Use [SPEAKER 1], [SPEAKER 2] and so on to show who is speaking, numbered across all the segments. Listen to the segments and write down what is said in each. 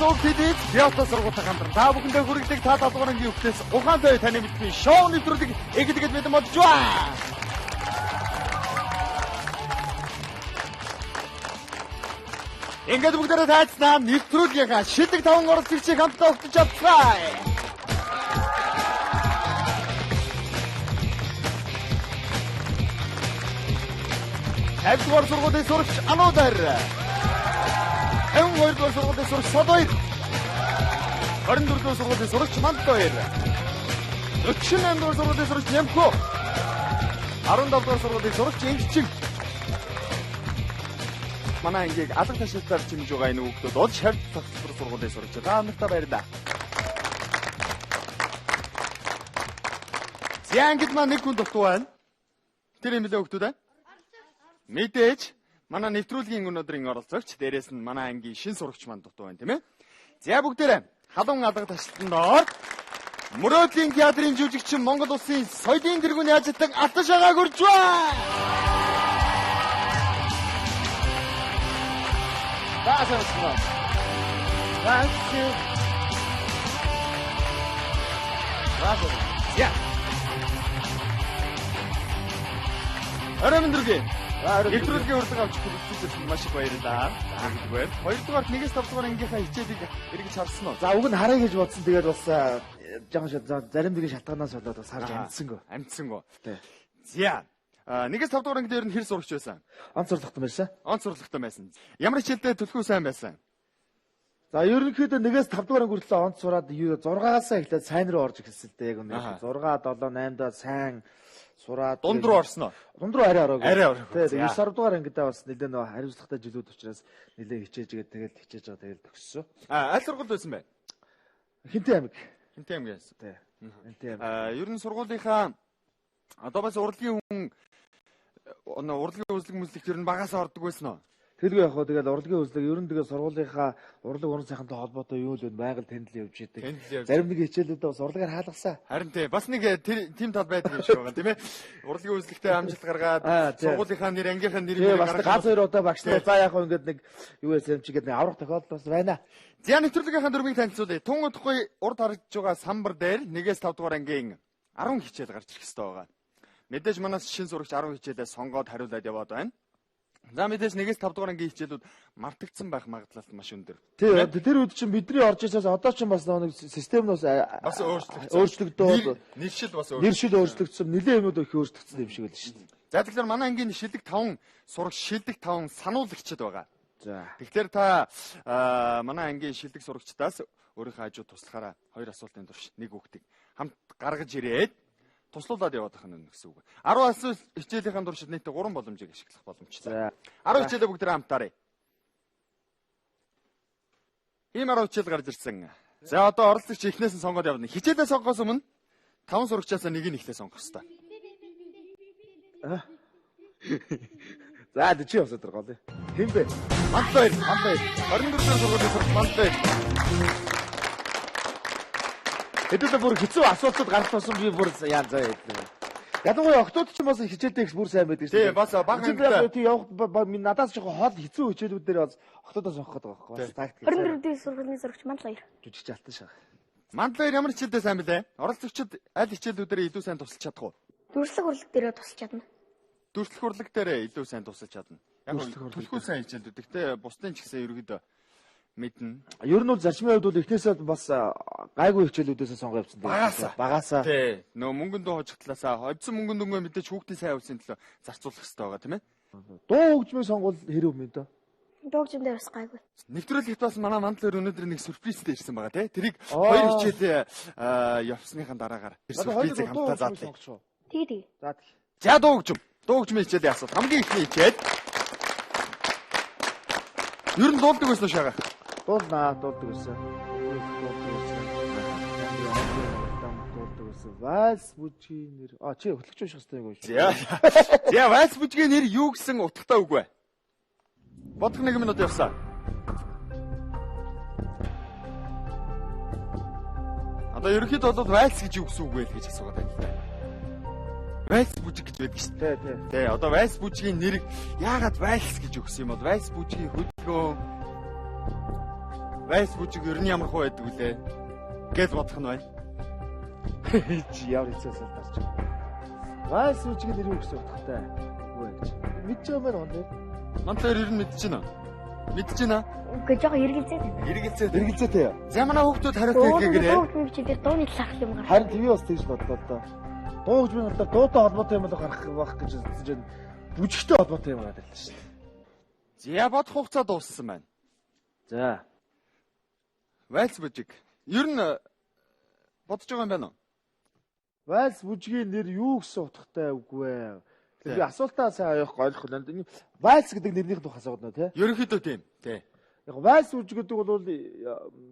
[SPEAKER 1] уг телевиз Киото сургуультай хамтран та бүхэндээ хүргэдэг та 7 дугаар ангийн хүүхдээс ухаантай таны мэдхийн шоу нэвтрүүлэг эгдэгэд бид модж байна. Ингээд бүгдээрээ тайцнаа нэвтрүүлгийнхаа шилдэг таван оролцогчийг хамтдаа өгтөж авцгаая. Тавдугаар сургуулийн сурагч Анудар. 52 дугаар сургуулийн сурагч Содойр. 24 дугаар сургуулийн сурагч Мандтойр. 48 дугаар сургуулийн сурагч Нямхо. 17 дугаар сургуулийн сурагч Ингэчин. Манай ангийг алга ташаалтаар чимж байгаа энэ хүүхдүүд бол шавь тогтсор сургуулийн сурагч. Та нартай баярлалаа. За ангид маань нэг хүн дутуу байна. Тэр юм билээ хүүхдүүд аа? Мэдээж манай нэвтрүүлгийн өнөөдрийн оролцогч дээрээс нь манай ангийн шин сурагч маань дутуу байна тийм ээ. За бүгдээрээ халуун алга ташлтанд ор Мөрөөдлийн театрын жүжигчин Монгол улсын соёлын тэргүүний ажилтан Алтан шагааг урьж байна. За сайн байна. Thank you. За. Орой мэндүргээ. Нэвтрүүлгийн урилга авч хүрэлцүүлсэн маш их баярлалаа. За нэгдүгээр. Хоёрдугаар 1-ээс 5 дугаар ангийнхаа хичээлийг эргэж харсан уу?
[SPEAKER 2] За уг нь харъя гэж бодсон. Тэгээд бас жоохон зарим нэгэн шалтгаанаас болоод бас харж амжсангүй.
[SPEAKER 1] Амжсангүй.
[SPEAKER 2] Тий.
[SPEAKER 1] За. 1-ээс 5 дугаар анги дээр нь хэр сурагч байсан?
[SPEAKER 2] Онц сурлагтай байсан.
[SPEAKER 1] Онц сурлагтай байсан. Ямар хичээлдээ түлхүү сайн байсан?
[SPEAKER 2] За ерөнхийдөө 1-ээс 5 дугаар анги хүртэл онц сураад 6-аас эхлээд сайн руу орж эхэлсэн л дээ яг үнэ. 6 7 8 даа сайн сураад
[SPEAKER 1] дунд руу орсон уу?
[SPEAKER 2] Дунд руу арай ороогүй.
[SPEAKER 1] Арай ороогүй.
[SPEAKER 2] Тэгээ 9 10 дугаар ангидаа бас нэлээд нөгөө хариуцлагатай жилүүд учраас нэлээд хичээж игээд тэгэл хичээж байгаа тэгэл төгссөн.
[SPEAKER 1] А аль сургуульд байсан бэ?
[SPEAKER 2] Хинтээ аймаг.
[SPEAKER 1] Хинтээ аймаг байсан.
[SPEAKER 2] Тий. Хинтээ аймаг.
[SPEAKER 1] А ер нь сургуулийнхаа одоо бас урлагийн хүн урлагийн үзлэг мүзлэгт ер нь багасаа ордог байсан уу?
[SPEAKER 2] Тэргүй яг хөө тэгэл урлагийн үзлэг ер нь тэгээ сургуулийнхаа урлаг уран сайхантай холбоотой юу л вэ байгаль тэнд л явж идэг. Зарим нэг хичээлүүдээ бас урлагаар хаалгасан.
[SPEAKER 1] Харин тий бас нэг тийм тал байдаг юм шиг байгаа тийм ээ. Урлагийн үзлэгтээ амжилт гаргаад сургуулийнхаа нэр ангийнхаа нэр
[SPEAKER 2] нэр бас ганц хоёр удаа багш нар за яг хөө ингээд нэг юу байсан юм чи гээд нэг аврах тохиолдол бас байна.
[SPEAKER 1] За нэвтрүүлгийнхаа дөрмийг танилцуулъя. Тун удахгүй урд харагдж байгаа самбар дээр 1-ээс 5 дугаар ангийн 10 хичээл гарч ирэх ёстой байгаа. Мэдээж манаас шин сурагч 10 хичээлээ сонгоод хариулаад яваад байна. За мэдээж 1-ээс 5 дугаар ангийн хичээлүүд мартагдсан байх магадлал маш өндөр.
[SPEAKER 2] Тий, тэр үед чинь бидний орж ирсээс одоо чинь бас нэг систем нь
[SPEAKER 1] бас өөрчлөгдсөн.
[SPEAKER 2] Өөрчлөгдөөд
[SPEAKER 1] нэршил бас өөрчлөгдсөн.
[SPEAKER 2] Нэршил өөрчлөгдсөн. Нилээн юмнууд их өөрчлөгдсөн юм шиг байл шүү дээ.
[SPEAKER 1] За тэгэхээр манай ангийн шилдэг 5 сурагч, шилдэг 5 сануулагчид байгаа.
[SPEAKER 2] За.
[SPEAKER 1] Тэгэхээр та манай ангийн шилдэг сурагчдаас өөрийнхөө хажуу туслахаараа хоёр асуултын турш нэг хүүхдийг хамт гаргаж ирээд туслуулаад яваад байх нь гэсэн үг. 10 асуулт хичээлийнхэн туршид нийтдээ 3 боломжийг ашиглах боломжтой. 10 хичээлээ бүгд хамтаарай. Ийм 10 хичээл гарч ирсэн. За одоо оролцогч эхнээс нь сонгоод явна. Хичээлээ сонгохоос өмнө 5 сурагчаас нэг нь эхлээ сонгох ёстой.
[SPEAKER 2] За чи явсаа тэр гол. Хэн бэ?
[SPEAKER 1] Мандбаяр, Мандбаяр. 24 дугаар сургуулийн сурагч Мандбаяр.
[SPEAKER 2] Хэдүүлээ бүр хэцүү асуултууд гарах тусам би бүр яа заа яа. Ялангуяа октод ч бас хичээлдээ их бүр сайн байдаг
[SPEAKER 1] шүү. Тий, бас бага ангид
[SPEAKER 2] тий явах надаас жоохон хол хэцүү хичээлүүд дээр бас октодоо сонгох гэдэг байхгүй. Бас тактик.
[SPEAKER 3] 24 дугаар сургуулийн сурагч Мандлаяр.
[SPEAKER 2] Жүжигч алтан шаг.
[SPEAKER 1] Мандлаяр ямар хичээлдээ сайн бэлээ? Оролцогчид аль хичээлүүдээр илүү сайн тусалж чадах уу?
[SPEAKER 3] Дүрслэх урлаг дээрээ тусалж чадна.
[SPEAKER 1] Дүрслэх урлаг дээрээ илүү сайн тусалж чадна. Яг түлхүү сайн хичээлүүд. Гэхдээ бусдын ч гэсэн ерөөдөө мэднэ.
[SPEAKER 2] Ер нь бол зарчмын хувьд бол эхнээсээ бас гайгүй хичээлүүдээс сонгоо явцсан.
[SPEAKER 1] Багаасаа.
[SPEAKER 2] Багаасаа.
[SPEAKER 1] Тий. Нөө мөнгөн дүү хожих талаасаа хожсон мөнгөн дүнгээ мэдээж хүүхдийн сайн явцын төлөө зарцуулах хэрэгтэй байгаа тийм ээ.
[SPEAKER 2] Дуу хөгжмийг сонгуул хэрэг юм дөө.
[SPEAKER 3] Дуу хөгжим дээр бас гайгүй.
[SPEAKER 1] Нэвтрүүлэгт бас манай мандлаар өнөөдөр нэг сюрпризтэй ирсэн байгаа тий. Тэрийг хоёр хичээл явсныхаа дараагаар тэр сюрпризийг хамтдаа заадлаа.
[SPEAKER 3] Тий, тий.
[SPEAKER 2] За.
[SPEAKER 1] За дуу хөгжим. Дуу хөгжмийн хичээлийн асуулт. Хамгийн эхний хичээл. Ер нь дуулдаг байсан уу шагаа?
[SPEAKER 2] Дуулнаа, дуулдаг байсан. Дуулдаг байсан. Дуулдаг байсан. Вальс бүжгийн нэр. А чи хөтлөгч унших хэрэгтэй юм шүү.
[SPEAKER 1] За. За, вальс бүжгийн нэр юу гэсэн утгатай үг вэ? Бодох 1 минут явсан. Одоо ерөнхийдөө бол вальс гэж юу гэсэн үг вэ гэж асуугаад байна л да. Вальс бүжиг гэж байдаг шүү
[SPEAKER 2] дээ. Тий, тий.
[SPEAKER 1] Тий, одоо вальс бүжгийн нэрийг яагаад вальс гэж өгсөн юм бол вальс бүжгийн хөдөлгөөн Вальс бүжиг ер нь ямар хуу байдаг вүлээ гэж бодох нь байна.
[SPEAKER 2] Чи ямар хэцүү асуулт авч байна. Вальс бүжиг нэр юу гэсэн утгатай? Үгүй гэж. Мэдж байгаа юм байна.
[SPEAKER 1] Мантлаар ер нь мэдэж байна. Мэдэж байна.
[SPEAKER 3] Үгүй жоохон эргэлзээд байна.
[SPEAKER 1] Эргэлзээд.
[SPEAKER 2] Эргэлзээтэй.
[SPEAKER 1] За манай хүүхдүүд хариулт хэлгээгээр.
[SPEAKER 3] Дуу хөгжим дээр дууны талаарх юм гарах.
[SPEAKER 2] Харин TV бас тэгж бодлоо л доо. Дуу хөгжмийн талаар дуутай холбоотой юм бол гарах байх гэж үзсэн чинь бүжигтэй холбоотой юм гараад ирлээ шүү дээ.
[SPEAKER 1] За бодох хугацаа дууссан байна.
[SPEAKER 2] За.
[SPEAKER 1] Вальс бүжиг. Ер нь бодож байгаа юм байна уу?
[SPEAKER 2] Вальс бүжгийн нэр юу гэсэн утгатай үгүй ээ. Би асуултаа сайн ойлгох ойлгох. Вальс гэдэг нэрнийх тухай асуугаад нөө тий.
[SPEAKER 1] Ерөнхийдөө тийм. Тий.
[SPEAKER 2] Яг вальс бүжиг гэдэг бол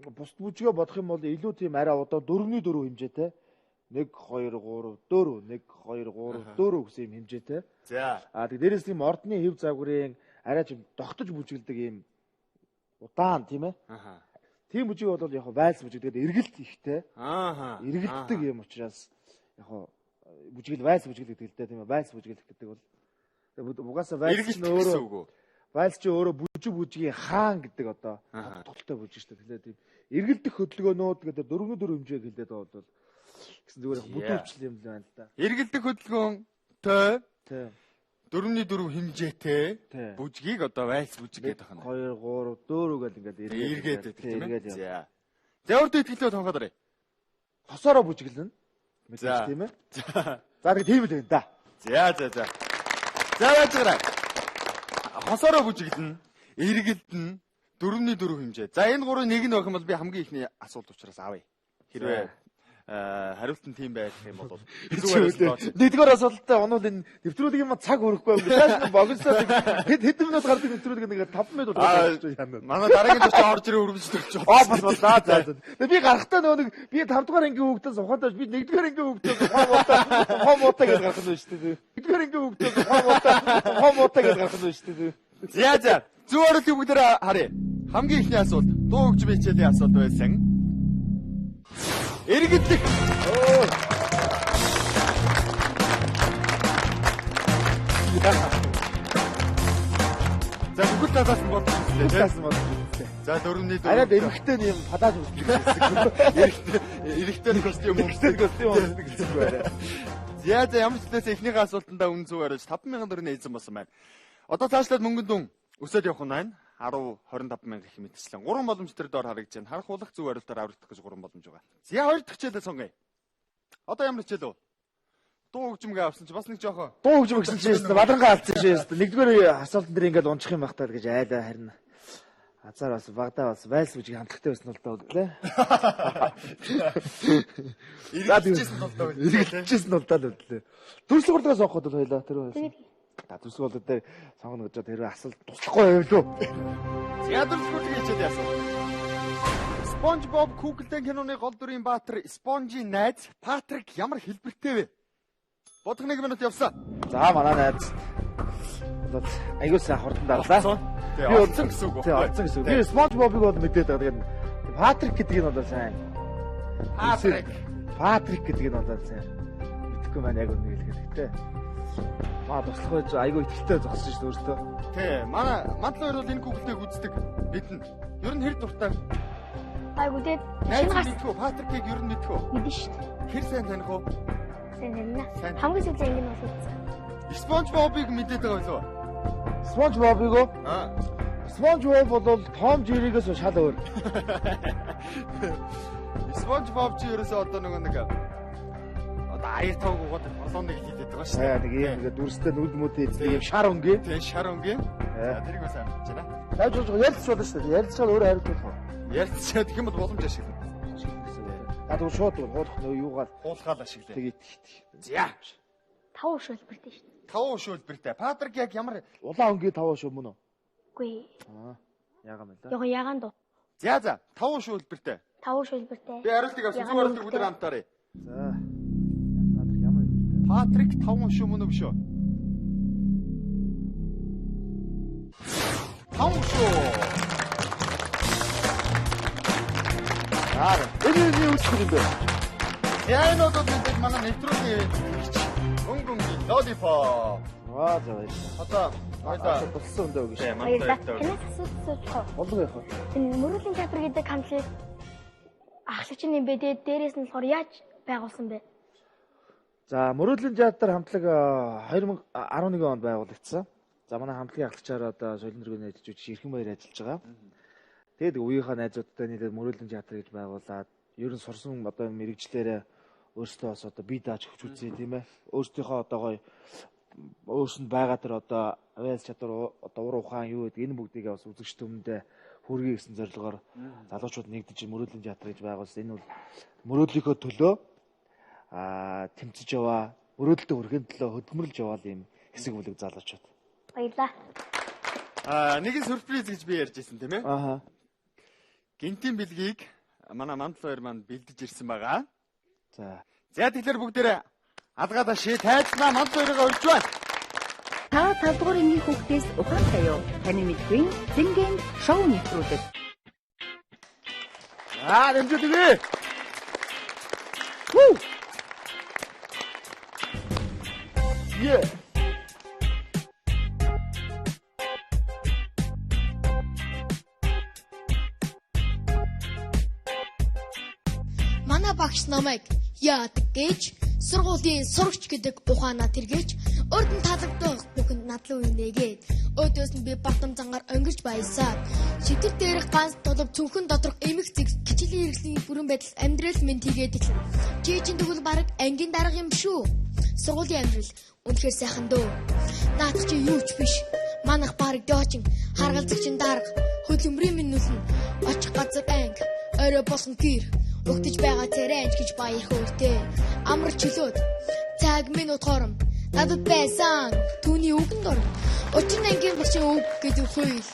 [SPEAKER 2] бусд бүжгээ бодох юм бол илүү тийм арай удаа 4-ний 4 хэмжээтэй. 1 2 3 4 1 2 3 4 гэсэн юм хэмжээтэй.
[SPEAKER 1] За.
[SPEAKER 2] А тэг дээрээс тийм ордны хэв загварын арай ч тогтож бүжиглдэг юм удаан тийм ээ.
[SPEAKER 1] Аха.
[SPEAKER 2] Тийм бүжиг бол яг вальс бүжиг тэгээд эргэлт ихтэй.
[SPEAKER 1] Ааха.
[SPEAKER 2] Эргэлддэг юм учраас яг бүжигэл вальс бүжигэл гэдэг л дээ тийм ээ. Вальс бүжиглэх гэдэг бол угаасаа вальс нь өөрөө вальс чи өөрөө бүжиг бүжгийн хаан гэдэг одоо тогтолтой бүжиг шүү дээ. Тэгэхээр тийм эргэлдэх хөдөлгөөнүүд гэдэг 4-4 хэмжээ гэлээд байгаа бол гэсэн зүгээр яг бүдүүрчлэл юм л байна л да.
[SPEAKER 1] Эргэлдэх хөдөлгөөнтэй
[SPEAKER 2] Тийм.
[SPEAKER 1] 4-4 хэмжээтэй
[SPEAKER 2] Тий.
[SPEAKER 1] бүжгийг одоо вальс бүжиг гэдэг байна.
[SPEAKER 2] 2 3 4 гэл ингээд
[SPEAKER 1] Эргээд байдаг тийм
[SPEAKER 2] эргээд
[SPEAKER 1] ээ.
[SPEAKER 2] явна.
[SPEAKER 1] За. За өөртөө итгэлтэй тонхоод оръё.
[SPEAKER 2] Хосоороо бүжиглэнэ. Мэдээж
[SPEAKER 1] За.
[SPEAKER 2] тийм ээ.
[SPEAKER 1] За.
[SPEAKER 2] За тэгээ тийм л байна да.
[SPEAKER 1] За за за. За яаж гараа. Хосоороо бүжиглэнэ, эргэлдэнэ, 4-4 хэмжээ. За энэ гурвын нэг нь байх юм бол би хамгийн ихний асуулт учраас авъя. Хэрвээ хариулт нь тийм байх юм бол
[SPEAKER 2] Нэгдүгээр асуултаа онол энэ нэвтрүүлгийн мань цаг хүрэхгүй юм. Цааш нь богиносоо хэд хэдэн минут гардаг нэвтрүүлэг нэг 5 минут болж яана.
[SPEAKER 1] Манай дараагийн зочид орж ирээ өрөмжлөгч
[SPEAKER 2] Аа бас бас за за за. Би гарахтаа нөгөө нэг би 5 дугаар ангийн хүүхдээс ухаантай би 1 дугаар ангийн хүүхдээс ухаан муутай гэж гарах нь шүү дээ. 1 дугаар ангийн хүүхдээс ухаан муутай гэж гарах нь шүү дээ.
[SPEAKER 1] За за. Зөв хариултыг бүгдээрээ харъя. Хамгийн ихний асуулт дуу хөгжмийн хичээлийн асуулт байсан. Эргэлдэх. За бүхэл талаас нь бодож үзлээ тийм.
[SPEAKER 2] Талаас нь бодож үзлээ.
[SPEAKER 1] За 4-ний 4.
[SPEAKER 2] Арай эмхтэй юм падааж үзлээ.
[SPEAKER 1] Эрэгтэй костюм
[SPEAKER 2] өмсдөг костюм өмсдөг гэсэн үг байна.
[SPEAKER 1] За за ямар ч зүйлээс эхнийхээ асуултандаа үнэн зөв хариулж 5000 төгрөгийн эзэн болсон байна. Одоо цаашлаад мөнгөнд дүн өсөд явах нь байна. 10 25 мянга гэх мэтчлэн 3 боломж төр доор харагдаж байна. Харах уулах зөв хариултаар аврагдах гэж 3 боломж байгаа. За хоёр дахь хичээлээ сонгоё. Одоо ямар хичээл вэ? Дуу хөгжмөг авсан чи бас нэг жоохон
[SPEAKER 2] дуу хөгжим гэсэн чинь бадрангаа алдсан шээ. Нэгдүгээр асуултан дээр ингээд унчих юм байх таа гэж айлаа харин азар бас багадаа бас вальс бүжиг хамтлагтай байсан л доо гэлээ.
[SPEAKER 1] Эргэлжсэн тулдаа байлээ.
[SPEAKER 2] Эргэлжсэн тулдаа л үлдлээ. Дүрслэг урдгаа сонгоход бол хоёлаа тэр байсан. За дүрслэг урдаа дээр сонгоно гэж тэр асуулт туслахгүй байв лүү.
[SPEAKER 1] За дүрслэг урдгийн хичээл яасан. SpongeBob Google-ийн киноны гол дүрийн баатар Sponge-ийн найз Патрик ямар хэлбэртэй вэ? Бодох 1 минут явсан.
[SPEAKER 2] За манай найз бол аягүй сайн хурдан дарлаа.
[SPEAKER 1] Би олсон гэсэн үг.
[SPEAKER 2] Тий, олсон гэсэн үг. Би SpongeBob-ыг бол мэдээд байгаа. Тэгээд Патрик гэдэг нь бол сайн.
[SPEAKER 1] Патрик.
[SPEAKER 2] Патрик гэдэг нь бол сайн. Мэдэхгүй маань яг үнэ хэлэх хэрэгтэй. Маа туслах байж аягүй ихтэй зогссон шүү дээ өөртөө.
[SPEAKER 1] Тий, манай мантлан хоёр бол энэ Google-ийг үздэг. Мэднэ. Ер нь хэр дуртай.
[SPEAKER 3] Айгуу тэгээд шинэ гарсан.
[SPEAKER 1] Мэдхүү, Патрикийг ер нь мэдхүү.
[SPEAKER 3] Мэдэн шүү дээ.
[SPEAKER 1] Хэр сайн таних уу?
[SPEAKER 3] Сайн танина. Хамгийн сүүлийн анги нь бол үзсэн.
[SPEAKER 1] SpongeBob-ыг мэдээд байгаа билүү?
[SPEAKER 2] SpongeBob-ыг үү?
[SPEAKER 1] Аа.
[SPEAKER 2] SpongeBob бол Том Jerry-гээс шал өөр.
[SPEAKER 1] SpongeBob чи ерөөсөө одоо нөгөө нэг одоо аяр тоог угаад болооныг хийдэг байгаа шүү
[SPEAKER 2] дээ. Нэг юм нэг дүрстэй нүд мүдээ эздэг юм шар өнгийн.
[SPEAKER 1] Тийм шар өнгийн. За тэрийг бас амжиж байна.
[SPEAKER 2] Тавьж болж ярилцж болно шүү дээ. Ярилцахаар өөрөө хариулж болох уу?
[SPEAKER 1] Ярилцчаад гэх юм бол боломж ашиглана.
[SPEAKER 2] А тэгвэл шууд хуулах нөө юугаар
[SPEAKER 1] хуулахаар ашиглая.
[SPEAKER 2] Тэгээд итгэх.
[SPEAKER 1] За.
[SPEAKER 3] 5 шөлбөртэй шүү дээ.
[SPEAKER 1] 5 шөлбөртэй. Патрик яг ямар
[SPEAKER 2] улаан өнгийн 5 шүү мөн үү?
[SPEAKER 3] Үгүй.
[SPEAKER 2] Аа. Яагаад юм бэ?
[SPEAKER 3] Яхан ягаан дуу.
[SPEAKER 1] За за 5 шөлбөртэй.
[SPEAKER 3] 5 шөлбөртэй.
[SPEAKER 1] Би хариултыг авсан. Зөв хариултыг бүгд хамтаарай.
[SPEAKER 2] За. Патрик ямар хэлбэртэй?
[SPEAKER 1] Патрик 5 шүү мөн үү биш үү? 5 шүү.
[SPEAKER 2] Аа. Энэ юу үсэх юм бэ?
[SPEAKER 1] За энэ бол мэдээж манай нэвтрүүлгийн хич өнгө өнгийн лолипоп.
[SPEAKER 2] Аа за баярлалаа.
[SPEAKER 1] Одоо Баярлалаа.
[SPEAKER 2] Туссан өндөө өгнө шүү.
[SPEAKER 3] Баярлалаа. Танаас асуулт асуух уу?
[SPEAKER 2] Болго яах вэ?
[SPEAKER 3] Энэ Мөрөөдлийн театр гэдэг хамтлагийг ахлагч нь юм бэ? Тэгээд дээрээс нь болохоор яаж байгуулсан бэ?
[SPEAKER 2] За, Мөрөөдлийн театр хамтлаг 2011 онд байгуулагдсан. За, манай хамтлагийн ахлагчаар одоо соёлын төргийн ажиллаж үжиж Эрхэн баяр ажиллаж байгаа. Тэгээд үеийнхаа найзуудтай нийлээд Мөрөөдлийн театр гэж байгуулад ер нь сурсан одоо мэрэгчлэрээ өөрсдөө бас одоо бие дааж хөгж үзье тийм ээ. Өөрсдийнхөө одоо гоё өөрсөнд байгаа тэр одоо авиас чадвар одоо ур ухаан юу гэдэг энэ бүгдийг бас үзэгч түмэндээ хүргэе гэсэн зорилгоор залуучууд нэгдэж Мөрөөдлийн театр гэж байгуулсан. Энэ бол мөрөөдлийнхөө төлөө тэмцэж яваа, мөрөөдөлтөд хүрэхин төлөө хөдөлмөрлөж яваа юм хэсэг бүлэг залуучууд.
[SPEAKER 3] Баярлалаа.
[SPEAKER 1] Нэгэн сюрприз гэж би ярьж байсан тийм ээ.
[SPEAKER 2] Ааха.
[SPEAKER 1] Гинтийн бэлгийг манай Мандал хоёр маань бэлдэж ирсэн байгаа.
[SPEAKER 2] За.
[SPEAKER 1] За тэгэхээр бүгдээрээ алгаадаа шээ тайлснаа Мандал хоёроо урьж байна.
[SPEAKER 4] Та 5 дугаар ангийн хүүхдээс ухаантай юу? Таны мэдгүй зингийн шоу нэвтрүүлэг.
[SPEAKER 2] Аа, дэмжүүлгээ. Вүү. Yeah.
[SPEAKER 5] Манай багш намайг яадаг гэж сургуулийн сурагч гэдэг ухаанаа тэргэж урд нь таалагдах бүхэнд надлуу инээгээд өөдөөс нь би батам зангаар өнгөрч баясаа. Шидэр дээрх ганц толов цүнхэн доторх эмх зэг хичээлийн хэрэгслийн бүрэн байдал амьдрал минь тэгээд эхлэн. Чи чинь тэгвэл бараг ангийн дарга юм шүү. Сургуулийн амьдрал үнэхээр сайхан дөө. Наадах чи юу ч биш. Манах бараг доочин харгалзагчин дарга хөдөлмөрийн минь нүлэн очих газар анги орой болгон гэр угтаж байгаа царайч гэж баяр хөөртэй. Амар чөлөөд цаг минут хором надад байсан түүний үгэнд орно. Учир нь ангийн багшийн үг гэдэг хууль.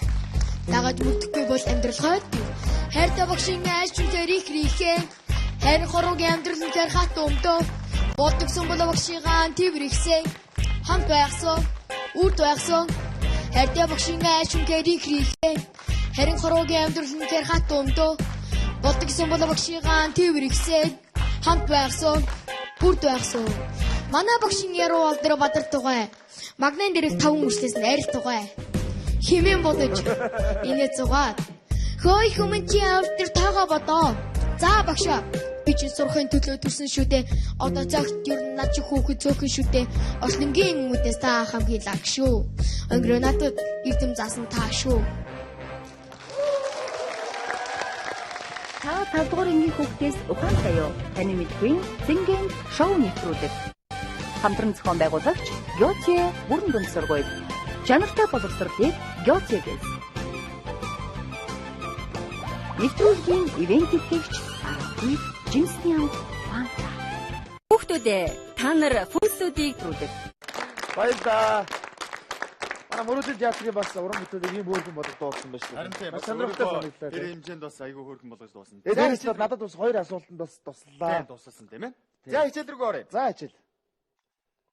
[SPEAKER 5] Дагаж мөрдөхгүй бол амьдрал хойд. Хайртай багшийн ааш үнээр их рихээ. Харин хороогийн амьдрал үнээр хат өмдөө. Болдогсон бол багшигаан тэрвэрхсэн. Хамт байхсан, үрд байхсан. Хайртай багшийн ааш үнээр их рихээ. Харин хороогийн амьдрал үнээр хат өмдөө. Болдогсон бол багшигаан тэрвэрхсэн. Хамт байхсан, бүрд байхсан. Манай багшийн яруу алдар бадар тугай. Магнан дээрх таван үрслээс нь арил тугай. Химэн бодож инээ зугаад. Хөөй хүмүүн чи авдар тоогоо бодоо. За багшаа би чи сурахын төлөө төрсөн шүү дээ. Одоо цагт ер нь над чи хүүхэд цөөхөн шүү дээ. Орчлонгийн үүднээс та хамгийн лаг шүү. Өнгөрөө надад эрдэм заасан та шүү.
[SPEAKER 4] Та 5 дугаар ангийн хүүхдээс ухаантай юу? Таны мэдгүй зингийн шоу нэвтрүүлэг. Хамтран зохион байгуулагч Гёте бүрэн дүнд сургууль. Чанартай боловсролыг Гётегээс. Нэвтрүүлгийн ивент тэтгэгч Аргагүй жимсний амт Фанта. Хүүхдүүдээ та нар функцүүдийг нэвтрүүлэг.
[SPEAKER 2] Баярлалаа. Манай Мөрөөдлийн театрын бас уран бүтээлийг ийм хөөрхөн болгож дуулсан байна шүү.
[SPEAKER 1] Харин тийм бас
[SPEAKER 2] сонирхолтой санагдлаа.
[SPEAKER 1] Тэр хэмжээнд бас айгүй хөөрхөн болгож дуулсан.
[SPEAKER 2] Дээрээс нь надад бас хоёр асуултанд бас туслаа.
[SPEAKER 1] Тийм тусалсан тийм ээ. За хичээл рүү оръё.
[SPEAKER 2] За хичээл.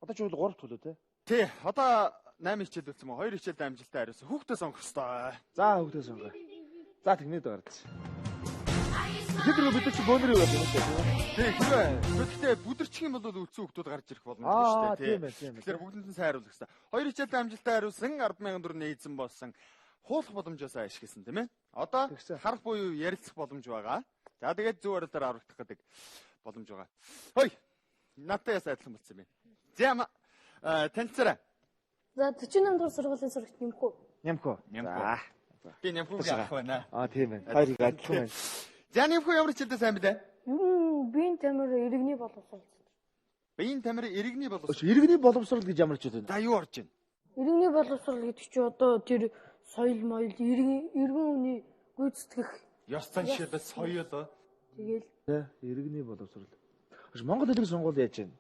[SPEAKER 2] Одоо ч үл 3 төлөө те.
[SPEAKER 1] Тий, одоо 8 хичээл үлдсэн мөн 2 хичээлд амжилттай хариулсан. Хүүхдээ сонгох ёстой.
[SPEAKER 2] За хүүхдээ сонгоё. За тэгнээд гарч. Тэр бид нар чи бөөнөр юу юм бэ?
[SPEAKER 1] Тий, хэрвээ гэхдээ бүдэрчих юм бол үлдсэн хүүхдүүд гарч ирэх боломжтой шүү дээ.
[SPEAKER 2] Тийм ээ, тийм ээ.
[SPEAKER 1] Тэгэхээр бүгдэнд нь сайн хариулах ёстой. 2 хичээлд амжилттай хариулсан 100000 төгрөг эзэн болсон. Хуулах боломжоос ашигласан тийм ээ. Одоо харах буюу ярилцах боломж байгаа. За тэгээд зөв хариултаар аврагдах гэдэг боломж байгаа. Хой. Надтай яс адилхан болсон юм байна. За танилцаарай.
[SPEAKER 3] За 48 дугаар сургуулийн сурагч Нэмхүү.
[SPEAKER 2] Нэмхүү.
[SPEAKER 1] За. Би Нэмхүүг авах байна.
[SPEAKER 2] Аа тийм ээ. Хоёрыг адилхан байна.
[SPEAKER 1] За Нэмхүү ямар хичээлдээ сайн бэлээ?
[SPEAKER 3] Ер нь биеийн тамир иргэний боловсрол.
[SPEAKER 1] Биеийн тамир иргэний боловсрол.
[SPEAKER 2] Иргэний боловсрол гэж ямар хичээл вэ?
[SPEAKER 1] За юу орж байна?
[SPEAKER 3] Иргэний боловсрол гэдэг чи одоо тэр соёл моёл иргэн хүний гүйцэтгэх
[SPEAKER 1] ёс заншил соёл.
[SPEAKER 3] Тэгэл.
[SPEAKER 2] Тэ иргэний боловсрол. Монгол хэлний сонгуул яаж байна?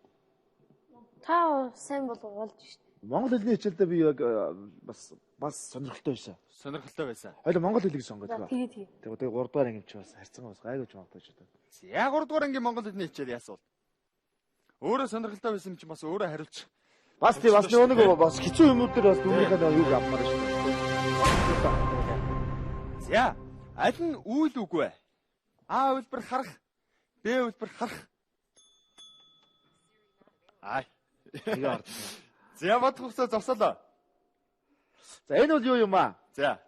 [SPEAKER 3] Та сайн болж шít.
[SPEAKER 2] Монгол хэлний хичээлдээ би яг бас сонирхолтой байсан.
[SPEAKER 1] Сонирхолтой байсан.
[SPEAKER 2] Хоёул монгол хэлийг сонгоод байгаа.
[SPEAKER 3] Тэгээ тэгээ.
[SPEAKER 2] Тэгээ 3 дугаар анги чи бас харьцан бас гайгүй ч магадгүй шүү дээ.
[SPEAKER 1] За 3 дугаар ангийн монгол хэлний хичээл яасан бол? Өөрөө сонирхолтой байсан юм чи бас өөрөө хариулж.
[SPEAKER 2] Бас тий бас нэг бас хэцүү юмнууд дээр бас дүүрийнхээ юуг авмаар шүү дээ.
[SPEAKER 1] За аль нь үйл үг вэ? А үйлбэр харах, Б үйлбэр харах. Ай.
[SPEAKER 2] Тэгээ орж.
[SPEAKER 1] За бодох хугацаа зогсоолоо.
[SPEAKER 2] За энэ бол юу юм аа?
[SPEAKER 1] За.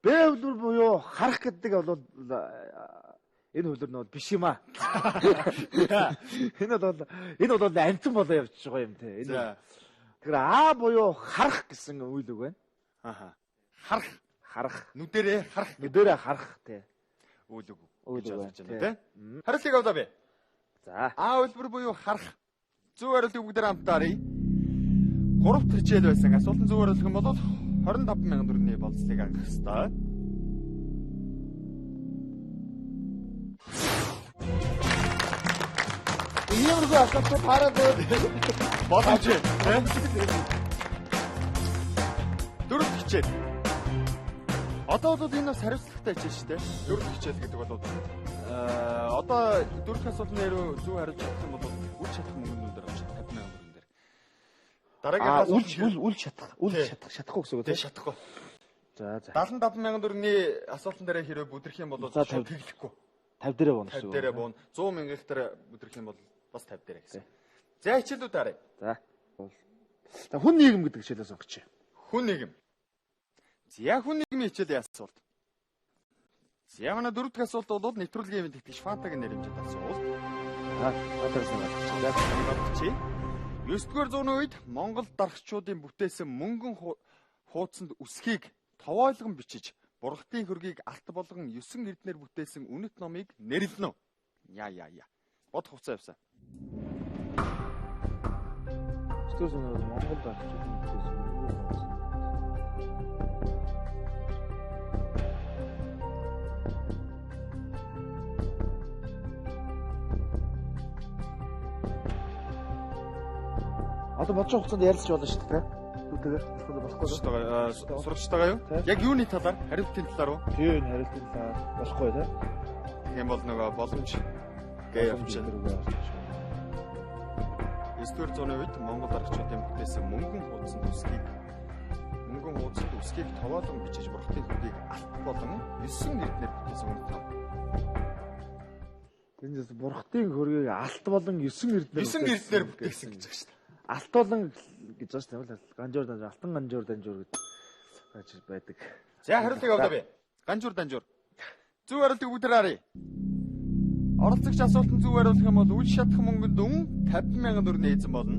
[SPEAKER 2] Б хөлбөр буюу харах гэдэг бол энэ хөлбөр нь бол биш юм аа. Энэ бол амтан болоо явчихж байгаа юм те. Энэ. Тэгэхээр А буюу харах гэсэн үйл үг байна.
[SPEAKER 1] Аха. Харах.
[SPEAKER 2] Харах.
[SPEAKER 1] Нүдэрээ харах.
[SPEAKER 2] Нүдэрээ харах те.
[SPEAKER 1] Үйл үг. Үйл үг гэж байна те. Хариултыг авлаа би.
[SPEAKER 2] За.
[SPEAKER 1] А хөлбөр буюу харах. Зөв хариултыг бүгдээр хамтааръя. 3 дахь хичээл байсан. Асуултын зөв хариулах юм бол 25,000 төгрөгийн болцлыг авах ёстой.
[SPEAKER 2] Иймэрхүү асуултууд хараад
[SPEAKER 1] боломж тий. Дөрөв дэх хичээл. Одоо бол энэ бас хариуцлагатай хичээл шүү дээ. Дөрөв дэх хичээл гэдэг бол одоо дөрөв дэх асуултын нэр зөв хариулж чадах юм бол үл чадах мөнгөнд дээр авч 50,000 төгрөг дээр. Дараагийн
[SPEAKER 2] асуулт үл чадах, үл чадах, чадахгүй гэсэн үг
[SPEAKER 1] тий. Чадахгүй.
[SPEAKER 2] За за.
[SPEAKER 1] 75,000 төгрөгийн асуултан дээр хэрвээ бүдрэх юм бол тэглэхгүй.
[SPEAKER 2] 50 дээрээ буuna гэсэн үг.
[SPEAKER 1] 50 дээрээ буuna. 100 мянгах дээр бүдрэх юм бол бас 50 дээрээ гэсэн. За хичээлүүд харъя.
[SPEAKER 2] За. За хүн нийгэм гэдэг хичээлээ сонгочих.
[SPEAKER 1] Хүн нийгэм. За хүн нийгмийн хичээлийн асуулт. За манай дөрөв дэх асуулт бол нэвтрүүлгийн мэтгэгч Фантагийн нэрэмжит асуулт.
[SPEAKER 2] За, одоос нь
[SPEAKER 1] бодчих. 9-р зууны үед Монгол дарагчдын бүтээсэн мөнгөн хуудсанд үсгийг товойлгон бичиж бургалтын хөргийг алт болгон 9 эрднээр бүтээсэн үнэт номыг нэрлэнэ. Яа яа яа. Бодох хугацаа явсан.
[SPEAKER 2] 9-р зууны үед Монгол дарагчдын бүтээсэн мөнгөн хуудсанд. Одоо бодож байгаа хугацаанд ярилцж болно шүү дээ. Түүтэйгээр болохгүй
[SPEAKER 1] шүү дээ. Сурагчтайгаа юу? Яг юуны талаар? Хариултын талаар уу?
[SPEAKER 2] Тийм, хариултын талаар болохгүй тий.
[SPEAKER 1] Тэгэх юм бол нөгөө боломж гээ явчихна. 9-р зууны үед Монгол аргачуудын бүтээсэн мөнгөн хуудсанд үсгийг товоолон бичиж бурхтын хөдийг алт болон 9 эрднээр бүтээсэн үнэт ном.
[SPEAKER 2] Тэндээс бурхтын хөргийг алт болон 9 эрднээр
[SPEAKER 1] 9 эрднээр бүтээсэн гэж байгаа шүү дээ.
[SPEAKER 2] Алт болон гэж байгаа шүү дээ. Ганжуур данжуур, алтан ганжуур данжуур гэж байдаг.
[SPEAKER 1] За хариултыг авлаа би. Ганжуур данжуур. Зөв хариултыг бүгд харъя. Оролцогч асуултанд зөв хариулах юм бол үл шатах мөнгөнд дүн 50,000 төгрөгийн эзэн болно.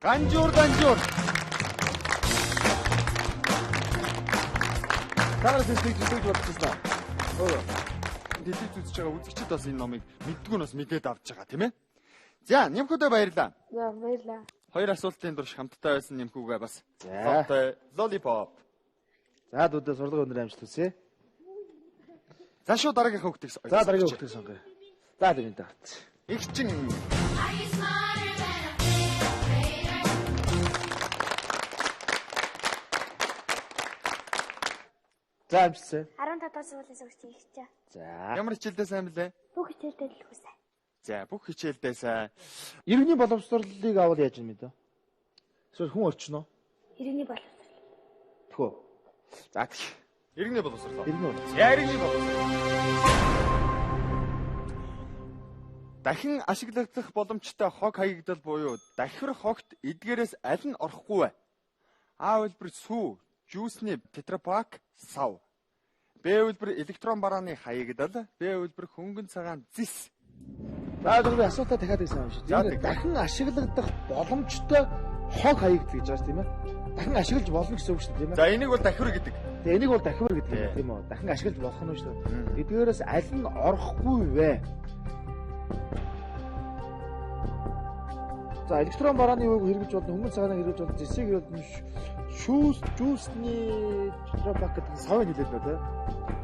[SPEAKER 1] Ганжуур данжуур.
[SPEAKER 2] Тараас тэгж тэгж бодчихсон. Өөр.
[SPEAKER 1] Дэлхийд үзэж байгаа үзэгчид бас энэ номыг мэддгүй нь бас мэдээд авч байгаа тийм ээ. За, Нэмхүүдээ баярлалаа.
[SPEAKER 3] За, баярлалаа.
[SPEAKER 1] Хоёр асуултын турш хамтдаа байсан Нэмхүүгээ бас. За, лолипоп.
[SPEAKER 2] За, дүүдээ сурлага өндөр амжилт хүсье.
[SPEAKER 1] За, шууд дараагийнхаа хүүхдийг сонгоё.
[SPEAKER 2] За, дараагийн хүүхдийг сонгоё. За, тэрнтэй гарц.
[SPEAKER 1] Игчин.
[SPEAKER 2] За, амжилт.
[SPEAKER 3] 15 дахь сургуулийн сурагч Игчээ.
[SPEAKER 2] За.
[SPEAKER 1] Ямар хичээлдээ сайн блэ?
[SPEAKER 3] Бүх хичээлдээ л хүсэ.
[SPEAKER 1] За, бүх хичээлдээ сайн.
[SPEAKER 2] Иргэний боловсролыг авал яаж юм бэ? Эсвэл хүн орчин уу?
[SPEAKER 3] Иргэний боловсрол.
[SPEAKER 2] Тэхүү. За, тэг.
[SPEAKER 1] Иргэний боловсрол.
[SPEAKER 2] Иргэний боловсрол.
[SPEAKER 1] За, иргэний боловсрол. Дахин ашиглагдах боломжтой хог хаягдал буюу дахир хогт эдгээрээс аль нь орохгүй вэ? А хэлбэр сүү, жүүсний тетрапак сав. Б хэлбэр электрон барааны хаягдал, Б хэлбэр хөнгөн цагаан зис.
[SPEAKER 2] За, зөвхөн асуултаа дахиад хэлсэн юм шиг. Дахин ашиглагдах боломжтой хог хаягдал гэж байгаа шүү тийм ээ. Дахин ашиглаж болно гэсэн үг шүү дээ тийм ээ.
[SPEAKER 1] За, энийг бол дахир гэдэг.
[SPEAKER 2] Тэгээ энийг бол дахир гэдэг юм тийм үү? Дахин ашиглаж болох нь шүү дээ. Эдгээрээс аль нь орохгүй вэ? За, электрон барааны юуг хэрэгжиж болно, хөнгөн цагааныг хэрэгжиж болно, зэсийг хэрэгжиж болно, шүүс, жүүсний тетрапак гэдэг савыг хэлээд байна тийм.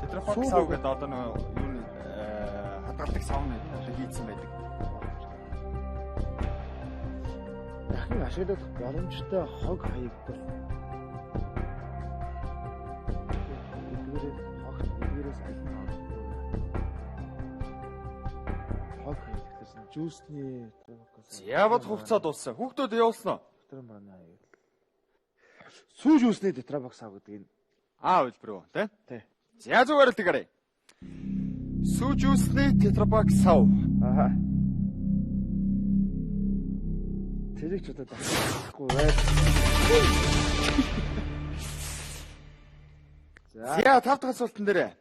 [SPEAKER 1] Тетрапак сав гэдэг одоо нөгөө юуны хадгалдаг савны хийцэн байдаг.
[SPEAKER 2] Дахин ашиглах боломжтой хог хаягдал. Эдгээрээс хогт эдгээрээс аль нь орохгүй вэ? Хог хаягдлаас нь жүүсний тетрапак.
[SPEAKER 1] Яваад хугацаа дууссан. Хүүхдүүд явуулсан уу?
[SPEAKER 2] Электрон барааны хаягдал. Сүү жүүсний тетрапак сав гэдэг энэ
[SPEAKER 1] А хэлбэр үү, тэ?
[SPEAKER 2] Тий.
[SPEAKER 1] За, зөв хариултыг харъя. Сүү жүүсний тетрапак сав.
[SPEAKER 2] Аа. Тэрийг ч одоо дахихгүй байл.
[SPEAKER 1] За 5 дахь асуултан дээр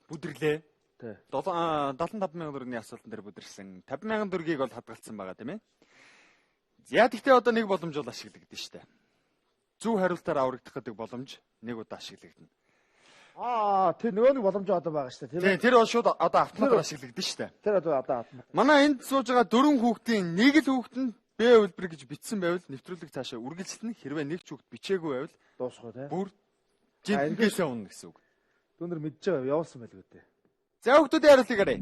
[SPEAKER 1] бүдэрлээ.
[SPEAKER 2] Тий.
[SPEAKER 1] 75 мянган төгрөгийн асуултан дээр бүдэрсэн. 50 мянган төгрөгийг бол хадгалсан байгаа тийм ээ. За тэгтээ одоо нэг боломж бол ашиглагдана шүү дээ. Зөв хариултаар аврагдах гэдэг боломж нэг удаа ашиглагдана.
[SPEAKER 2] Аа, тэр нөгөө нэг боломж одоо байгаа шүү дээ, тийм
[SPEAKER 1] ээ. Тэр бол шууд одоо автоматар ашиглагдана шүү дээ.
[SPEAKER 2] Тэр одоо автомат.
[SPEAKER 1] Манай энд сууж байгаа дөрвөн хүүхдийн нэг л хүүхэд нь Б үлбэр гэж бичсэн байвал нэвтрүүлэг цаашаа үргэлжлэнэ. Хэрвээ нэг ч хүүхэд бичээгүй байвал
[SPEAKER 2] дуусах уу, тийм.
[SPEAKER 1] Бүр жинхэнээсээ унна гэсэн үг.
[SPEAKER 2] Дүүнер мэдж байгаа явуулсан байлгүй дээ.
[SPEAKER 1] За хүүхдүүдийн хариултыг харъя.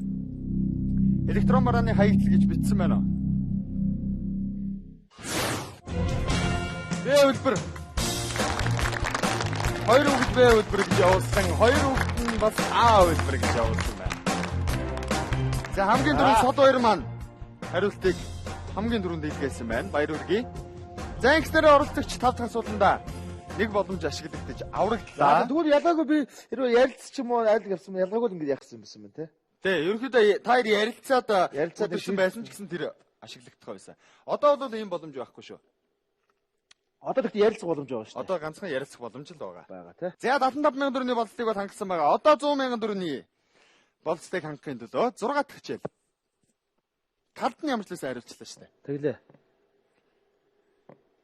[SPEAKER 1] Электрон барааны хаягдал гэж бичсэн байна уу? Б үлбэр. Хоёр хүүхэд Б үлбэр гэж явуулсан. Хоёр хүүхэд нь бас А үлбэр гэж явуулсан байна. За хамгийн түрүүнд сод хоёр маань хариултыг хамгийн түрүүнд илгээсэн байна. Баяр хүргэе. За ингэснээр оролцогч 5 дахь асуултанда нэг боломж ашиглагдаж аврагдлаа.
[SPEAKER 2] Тэгвэл ялгаагүй би хэрвээ ярилцсан ч юм уу айл явсан ялгаагүй л ингэж яах юм байсан бэ те?
[SPEAKER 1] Тий, ерөнхийдөө та хоёр ярилцаад ирсэн байсан ч гэсэн тэр ашиглагдах байсан. Одоо бол ийм боломж байхгүй шүү.
[SPEAKER 2] Одоо тэгт ярилцах боломж байгаа шүү дээ.
[SPEAKER 1] Одоо ганцхан ярилцах боломж л байгаа.
[SPEAKER 2] Байгаа тий.
[SPEAKER 1] За 75 мянган төгрөгийн болцлыг бол хангасан байгаа. Одоо 100 мянган төгрөгийн болцлыг хангахын төлөө 6 дахь хичээл. Талд нь ямар ч лээсэн хариулчлаа шүү дээ.
[SPEAKER 2] Тэглээ.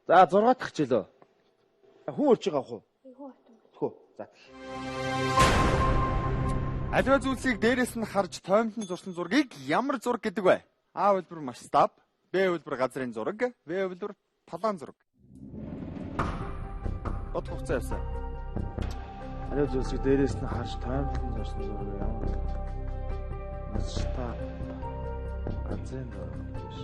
[SPEAKER 2] За 6 дахь хичээл үү? Хүн урьж байгаа ах уу?
[SPEAKER 3] Хүн урьж.
[SPEAKER 2] Тэхүү. За.
[SPEAKER 1] Аливаа зүйлсийг дээрээс нь харж тоомтон зурсан зургийг ямар зураг гэдэг вэ? А үлбэр масштаб, Б үлбэр газрын зураг, В үлбэр палан зураг. Бодох хугацаа явсан.
[SPEAKER 2] Аливаа зүйлсийг дээрээс нь харж тоомтон зурсан зураг ямар масштаб газрын зураг биш.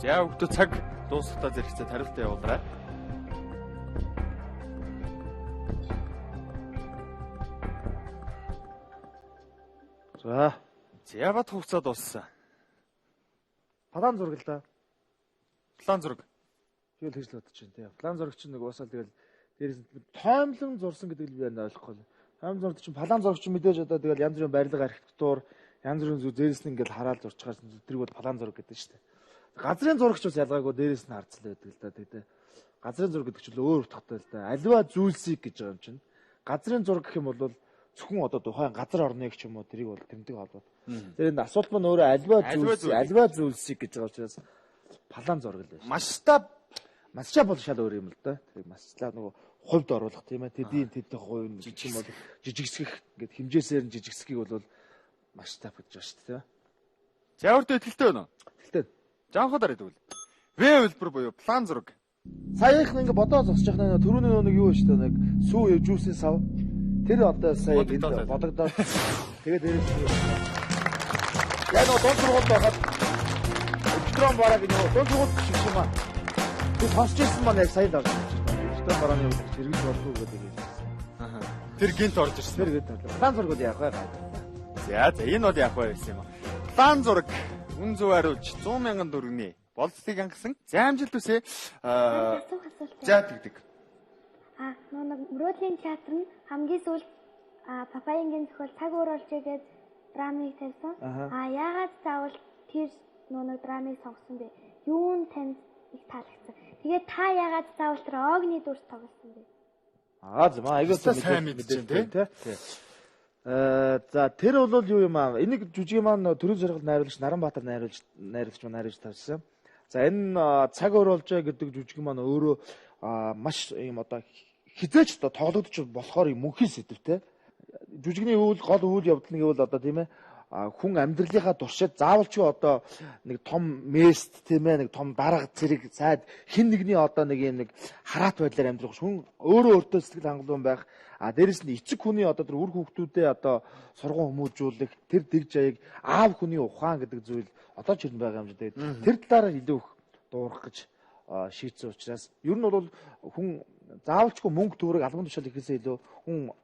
[SPEAKER 1] За өгдөө цаг дуусахдаа зэрэгцээ хариултаа явуулаарай.
[SPEAKER 2] За.
[SPEAKER 1] За бат хугацаа дууссан.
[SPEAKER 2] План зураг л да.
[SPEAKER 1] План зураг.
[SPEAKER 2] Тэгэл тэгж л бодож байна тий. План зураг чинь нэг уусаал тэгэл дээрээс нь тоомлон зурсан гэдэг л би байна ойлгохгүй. Тоомлон зураг чинь план зураг чинь мэдээж одоо тэгэл янз бүрийн барилга архитектур, янз бүрийн зүйл дээрээс нь ингээл хараал зурчхаар тэрийг бол план зураг гэдэг шүү дээ. Газрын зурагч бас ялгаагүй дээрээс нь харцал байдаг л да. Тэгтээ газрын зураг гэдэг чинь өөр утгатай л да. Аливаа зүйлсийг гэж байгаа юм чинь. Газрын зураг гэх юм бол зөвхөн одоо тухайн газар орныг ч юм уу тэрийг бол тэмдэг холбоод. Тэр энэ асуулт маань өөрөө аливаа зүйлсийг гэж байгаа учраас план зураг л байна.
[SPEAKER 1] Масштаб
[SPEAKER 2] бол шал өөр юм л да. Тэр масштаб нөгөө хувьд оруулах тийм ээ. Тэдийн тэдний хувь нь гэх юм бол жижигсгэх ингээд хэмжээсээр нь жижигсхийг бол масштаб гэж байгаа шүү дээ.
[SPEAKER 1] За өөртөө итгэлтэй байна уу?
[SPEAKER 2] Итгэлтэй.
[SPEAKER 1] Жанхад арай тэгвэл. В үлбэр буюу план зураг.
[SPEAKER 2] Саяхан ингээ бодоо зогсож байгаа нэг түрүүний нэг юу шүү дээ нэг сүү жүүсийн сав. Тэр одоо сая бодогдоод тэгээд дээрээс яг нөгөө дунд сургуульд байхад электрон бараа гэх нөгөө дунд сургуульд шиг юм аа. Тэр сонсч ирсэн маань яг сая л орж ирсэн. Электрон барааны үед хэрэгж болдгоо гэдэг хэлсэн.
[SPEAKER 1] Аа. Тэр гинт орж ирсэн.
[SPEAKER 2] Тэр гинт орлоо. План зураг бол яах вэ?
[SPEAKER 1] За за энэ бол яах вэ гэсэн юм аа. План зураг үн зөв хариулж 100 мянган төгрөгийн болцлыг хангасан. За амжилт хүсье. За тэгдэг.
[SPEAKER 3] Аа нэг мөрөөдлийн театр нь хамгийн сүүлд Папаянгийн зохиол цаг өөр олжээ гээд драмыг тавьсан. Аа яагаад заавал тэр нэг драмыг сонгосон бэ? Юу нь танд их таалагдсан? Тэгээд та яагаад заавал тэр Огны дүрс тоглосон бэ?
[SPEAKER 2] Аа за маа айгүй
[SPEAKER 1] сайн мэдчихэв тий.
[SPEAKER 2] За тэр бол юу юм аа? Энийг жүжиг маань төрийн сургалт найруулагч Наранбаатар найруулагч тавьсан. За энэ цаг өөр олжээ гэдэг жүжиг маань өөрөө маш юм одоо хизээч одоо тоглогдож болохоор юм мөнхийн сэдвтэй. Жүжигний үйл гол үйл явдал нэг бол одоо тийм ээ хүн амьдралынхаа туршид заавалчгүй одоо нэг том мест тийм ээ нэг том дарга зэрэг сайд хин нэгний одоо нэг юм нэг хараат байдлаар амьдрах хүн өөрөө өөртөө сэтгэл хангалуун байх. А дээрэс нь эцэг хүний одоо тэр үр хүүхдүүдээ одоо сургууль хүмүүжүүлэх тэр дэг жаяг аав хүний ухаан гэдэг зүйл одоо ч ирнэ байгаа юм шиг. Тэгээд тэр талаараа илүү их дуурах гэж шийдсэн учраас ер нь бол хүн заавалчгүй мөнгө төгрөг албан тушаал ихээсээ илүү хүн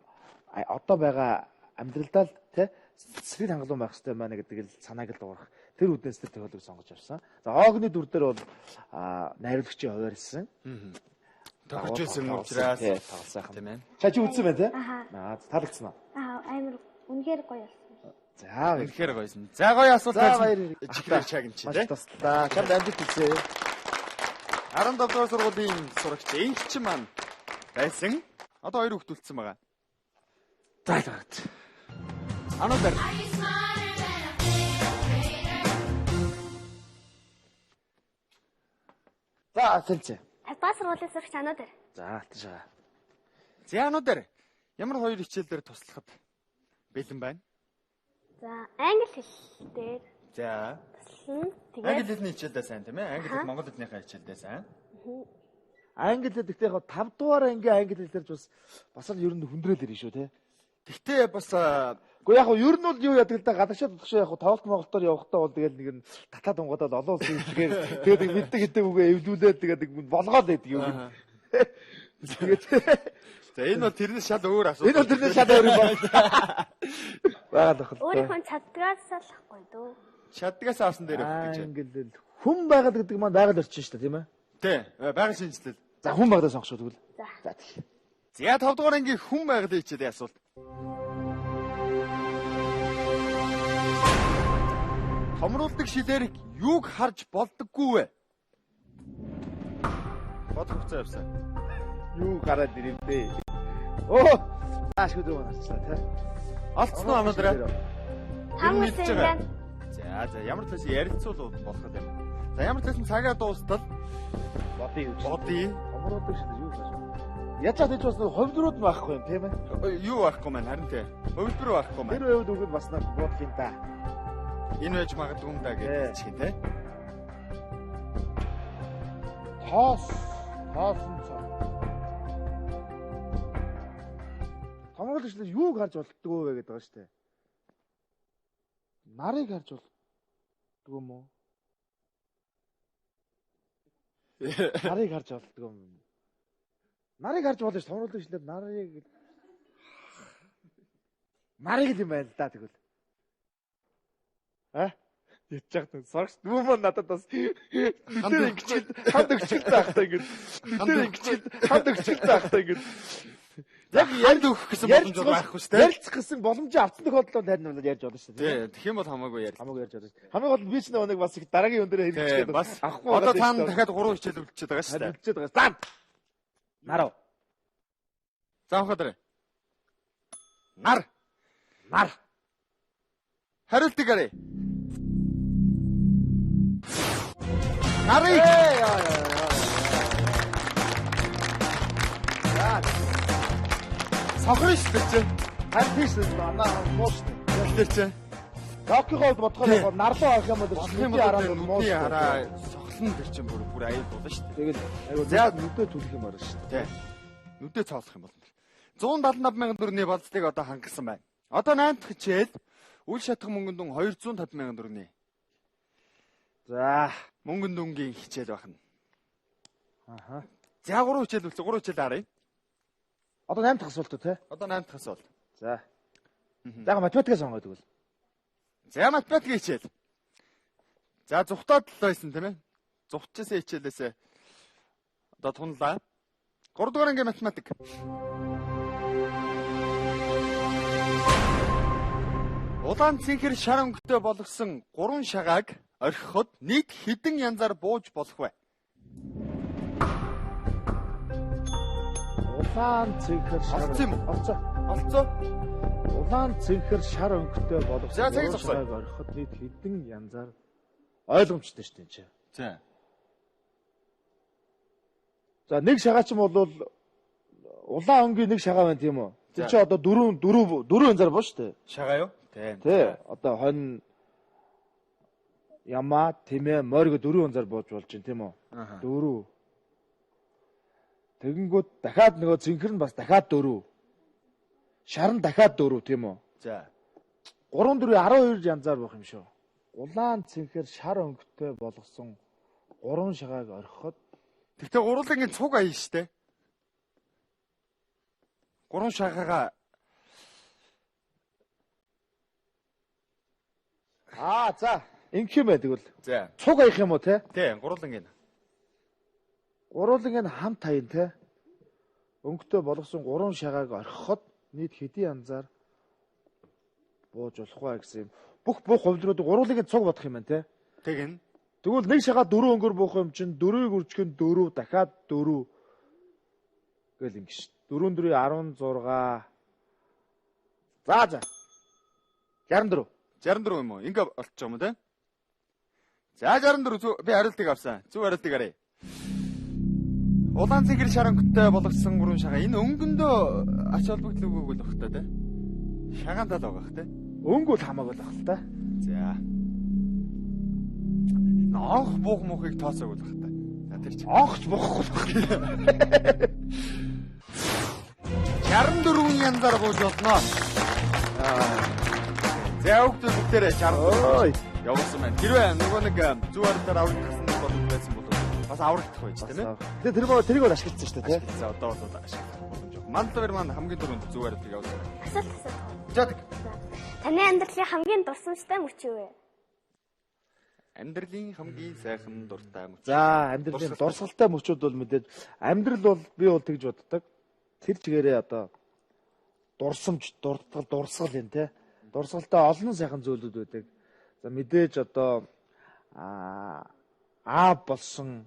[SPEAKER 2] одоо байгаа амьдралдаа л тий сэтгэл хангалуун байх хэрэгтэй байна гэдэг л санааг л дуурах. Тэр үднэс тэр тохиолыг сонгож авсан. За Огны дүр дээр бол найруулагчийн хуваарилсан.
[SPEAKER 1] Тохирч байсан учраас
[SPEAKER 2] тоглосон юм. Ча чи үзсэн байна те? Аа таалагдсан уу?
[SPEAKER 3] Аа амар үнэхээр гоё болсон.
[SPEAKER 2] За
[SPEAKER 1] үнэхээр гоёсэн. За гоё асуулт чихрээр чаг юм чи
[SPEAKER 2] те. Маш туслаа. Чамд амжилт хүсье.
[SPEAKER 1] 17 дугаар сургуулийн сурагч Энхчин маань байсан. Одоо хоёр хүүхэд үлдсэн байгаа.
[SPEAKER 2] За гараад.
[SPEAKER 1] Ануудаар.
[SPEAKER 2] За сэлцээ.
[SPEAKER 3] 5 дугаар сургуулийн сурагч Ануудаар.
[SPEAKER 2] За алтшаа.
[SPEAKER 1] За Ануудаар. Ямар хоёр хичээл дээр туслахад бэлэн байна?
[SPEAKER 3] За англи хэл дээр.
[SPEAKER 1] За.
[SPEAKER 3] Туслана.
[SPEAKER 1] Тэгээд англи хэлний хичээлдээ сайн тийм ээ? Англи хэл Монгол хэлнийхээ хичээлдээ сайн.
[SPEAKER 2] Англи хэл гэхдээ яг 5 дугаар ангийн англи хэлээр ч бас л ер нь хүндрэл ирнэ шүү те.
[SPEAKER 1] Гэхдээ бас
[SPEAKER 2] Гэхдээ яг ер нь бол юу яадаг л да гадагшаа дутагшаа яг тоглолт Монголоор явахдаа бол тэгэл нэг нь татаад унгадаад олон улсын хэмжээгээр тэгээд мэддэг гэдэг үгээ эвлүүлээд тэгээд болгоод байдаг юм.
[SPEAKER 1] Тэгээд за энэ бол тэрнээс шал өөр асуудал.
[SPEAKER 2] Энэ бол тэрнээс шал өөр юм байна. Байгаа л бахал.
[SPEAKER 3] Өөрийнхөө чаддгаас л ахгүй дөө.
[SPEAKER 1] Чаддгаас авсан дээр явах гэж.
[SPEAKER 2] Англи хэл хүн байгаль гэдэг маань байгаль орчин шүү дээ тийм ээ.
[SPEAKER 1] Тий, байгаль шинжилэл.
[SPEAKER 2] За хүн байгалаа сонгох шүү тэгвэл.
[SPEAKER 3] За.
[SPEAKER 2] За.
[SPEAKER 1] За 5 дугаар ангийн хүн байгалийн хичээлийн асуулт. Томруулдаг шилээр юуг харж болдоггүй вэ? Бодох хугацаа явсан.
[SPEAKER 2] Юу гараад ирэв дээ? Оо, заашгүй дүү харчлаа тий.
[SPEAKER 1] Олцсон уу Ануудаа?
[SPEAKER 3] Хамаг сайн.
[SPEAKER 1] За за ямар ч байсан ярилцуул болох юм. За ямар ч байсан цагаа дуустал
[SPEAKER 2] бодъё гэж.
[SPEAKER 1] Бодъё.
[SPEAKER 2] Томруулдаг шилээр юу гарч. Яаж чад гэж бас хувьдрууд байхгүй юм тийм ээ?
[SPEAKER 1] Юу байхгүй маань харин тий. Хувьдвэр байхгүй маань.
[SPEAKER 2] Тэр хувьд үг нь бас нэг буудлын юм да.
[SPEAKER 1] Энэ байж магадгүй юм да гэж хэлчих юм тий.
[SPEAKER 2] Тоос, тоосон цоо. Томруулдаг шилээр юуг харж болдгоо вэ гэдэг байгаа шүү дээ. Нарыг харж болдгоо юм уу? Нарыг харж болдгоо юм. Нарыг харж болно ш. Томруулдаг шилээр нарыг нарыг л юм байна л да тэгвэл. А? Ячаах нь сурагч дүү мөн надад бас нүдээр ингэчил ханд өгчил заахтай ингэж нүдээр ингэчил ханд өгчил заахтай ингэж
[SPEAKER 1] яг ярьд өгөх гэсэн боломж байхгүй шүү дээ.
[SPEAKER 2] Ярилцах гэсэн боломжийг авсан тохиолдолд харин бол ярьж болно шүү
[SPEAKER 1] дээ. Тий, тэгэх юм бол хамаагүй ярьж.
[SPEAKER 2] Хамаагүй ярьж болно шүү. Хамгийн гол нь би ч нэг бас их дараагийн юм дээр хэрэгжиж
[SPEAKER 1] бас авахгүй. Одоо та дахиад 3 хичээл үлдчихэд байгаа шүү дээ.
[SPEAKER 2] Үлдчихэд байгаа. За. Нарав.
[SPEAKER 1] За ухаад. Нар.
[SPEAKER 2] Нар.
[SPEAKER 1] Хариултыг гараа. Нарыг. Сохрын шүү дээ чи.
[SPEAKER 2] Харин тийш үү? Анаа муу шүү дээ.
[SPEAKER 1] Тэр чи.
[SPEAKER 2] Рокийн хувьд бодохоор яг нарлуу авах юм бол нүдний хараа бол муу шүү дээ.
[SPEAKER 1] Хараа сохлон тэр чинь бүр аюул болно шүү дээ.
[SPEAKER 2] Тэгэл аюул за нүдээ түлэх юм байна шүү
[SPEAKER 1] дээ. Нүдээ цоолох юм болно. 175 мянган төгрөгийн болцлыг одоо хангасан байна. Одоо 8 дахь хичээл үл шатах мөнгөн дүн 250 мянган төгрөгийн.
[SPEAKER 2] За
[SPEAKER 1] мөнгөн дүнгийн хичээл байна.
[SPEAKER 2] Аха.
[SPEAKER 1] За 3 хичээл үлдсэн. 3 хичээл харъя.
[SPEAKER 2] Одоо 8 дахь асуулт уу те?
[SPEAKER 1] Одоо 8 дахь асуулт.
[SPEAKER 2] За. За математикаа сонгоод тэгвэл.
[SPEAKER 1] За математикийн хичээл. За зүхтаад л байсан тийм ээ. Зүхтжсэн хичээлээсээ одоо тунлаа. 3 дугаар ангийн математик. Улаан цэнхэр шар өнгөтэй болгосон 3 шагааг орхиход нийт хэдэн янзаар бууж болох вэ?
[SPEAKER 2] Улаан цэнхэр шар.
[SPEAKER 1] Олцсон юм уу?
[SPEAKER 2] Олцсон.
[SPEAKER 1] Олцсон.
[SPEAKER 2] Улаан цэнхэр шар өнгөтэй болгосон.
[SPEAKER 1] За цаг зогсоо.
[SPEAKER 2] Орхиход нийт хэдэн янзаар ойлгомжтой шүү дээ энэ чинь.
[SPEAKER 1] За.
[SPEAKER 2] За нэг шагаач юм бол улаан өнгийн нэг шагаа байна тийм үү? Тэр чинь одоо дөрвөн янзаар боо шүү дээ.
[SPEAKER 1] Шагаа юу? Тийм.
[SPEAKER 2] Тий. Одоо хонь ямаа, тэмээ, морь гэ дөрвөн янзаар бууж болж байна тийм үү? Дөрөв. Тэгэнгүүт дахиад нөгөө цэнхэр нь бас дахиад дөрөв. Шар нь дахиад дөрөв тийм үү?
[SPEAKER 1] За.
[SPEAKER 2] 3 4 12 янзаар байх юм шүү. Улаан цэнхэр шар өнгөтэй болгосон 3 шагааг орхиход
[SPEAKER 1] Тэгтээ гурвангийн цуг аян штэ. 3 шагаагаа
[SPEAKER 2] Аа за. Ингэх юм байдаг бол.
[SPEAKER 1] За.
[SPEAKER 2] Цуг аях юм уу те?
[SPEAKER 1] Тий, гурван.
[SPEAKER 2] Гурван нь хамт аян те. Өнгөтэй болгосон 3 шагааг орхиход нийт хэдийн янзаар бууж болох вэ гэсэн юм. Бүх хувилбарууд гурван цуг бодох юм байна те.
[SPEAKER 1] Тэгнь.
[SPEAKER 2] Тэгвэл нэг шагаа 4 өнгөөр буух юм чинь 4-ийг үржих нь 4 дахиад 4 гэл ингэ ш. 4 4 16. За. 64.
[SPEAKER 1] 64 юм уу? Ингээ болчих юм уу те? За 64 би хариултыг авсан. Зөв хариултыг харъя. Улаан цэгэр шар өнгөтэй болгосон 3 шагаа. Энэ өнгөндөө ач холбогдол өгөөгүй л бах та те. Шагаан тал байгаа бах те.
[SPEAKER 2] Өнгө бол хамаагүй л бах л та.
[SPEAKER 1] За. Онх буух муухыг тооцоогүй л бах та. За тэр чинь
[SPEAKER 2] онхч буухгүй л бах.
[SPEAKER 1] 64 янзаар бууж болно. За хүүхдүүд бүгдээрээ 64 явуулсан байна. Хэрвээ нөгөө нэг зөв хариултаар аврагдсан боломж байсан бол бас аврагдах байж тийм ээ.
[SPEAKER 2] Тэгээ тэрийг бол ашигласан шүү дээ тийм.
[SPEAKER 1] За одоо бол ашиглах боломж байна. Мандалвар маань хамгийн түрүүнд зөв хариултыг явуулсан.
[SPEAKER 3] Асуулт.
[SPEAKER 1] За тэг.
[SPEAKER 3] Таны амьдралын хамгийн дурсамжтай мөч юу вэ?
[SPEAKER 1] Амьдралын хамгийн сайхан дуртай мөч.
[SPEAKER 2] За амьдралын дурсгалтай мөчүүд бол мэдээж амьдрал бол би бол тэгж боддог. Тэр чигээрээ одоо дурсамж, дуртгал, дурсгал юм те. Дурсгалтай олон сайхан зүйлүүд байдаг. За мэдээж одоо аа болсон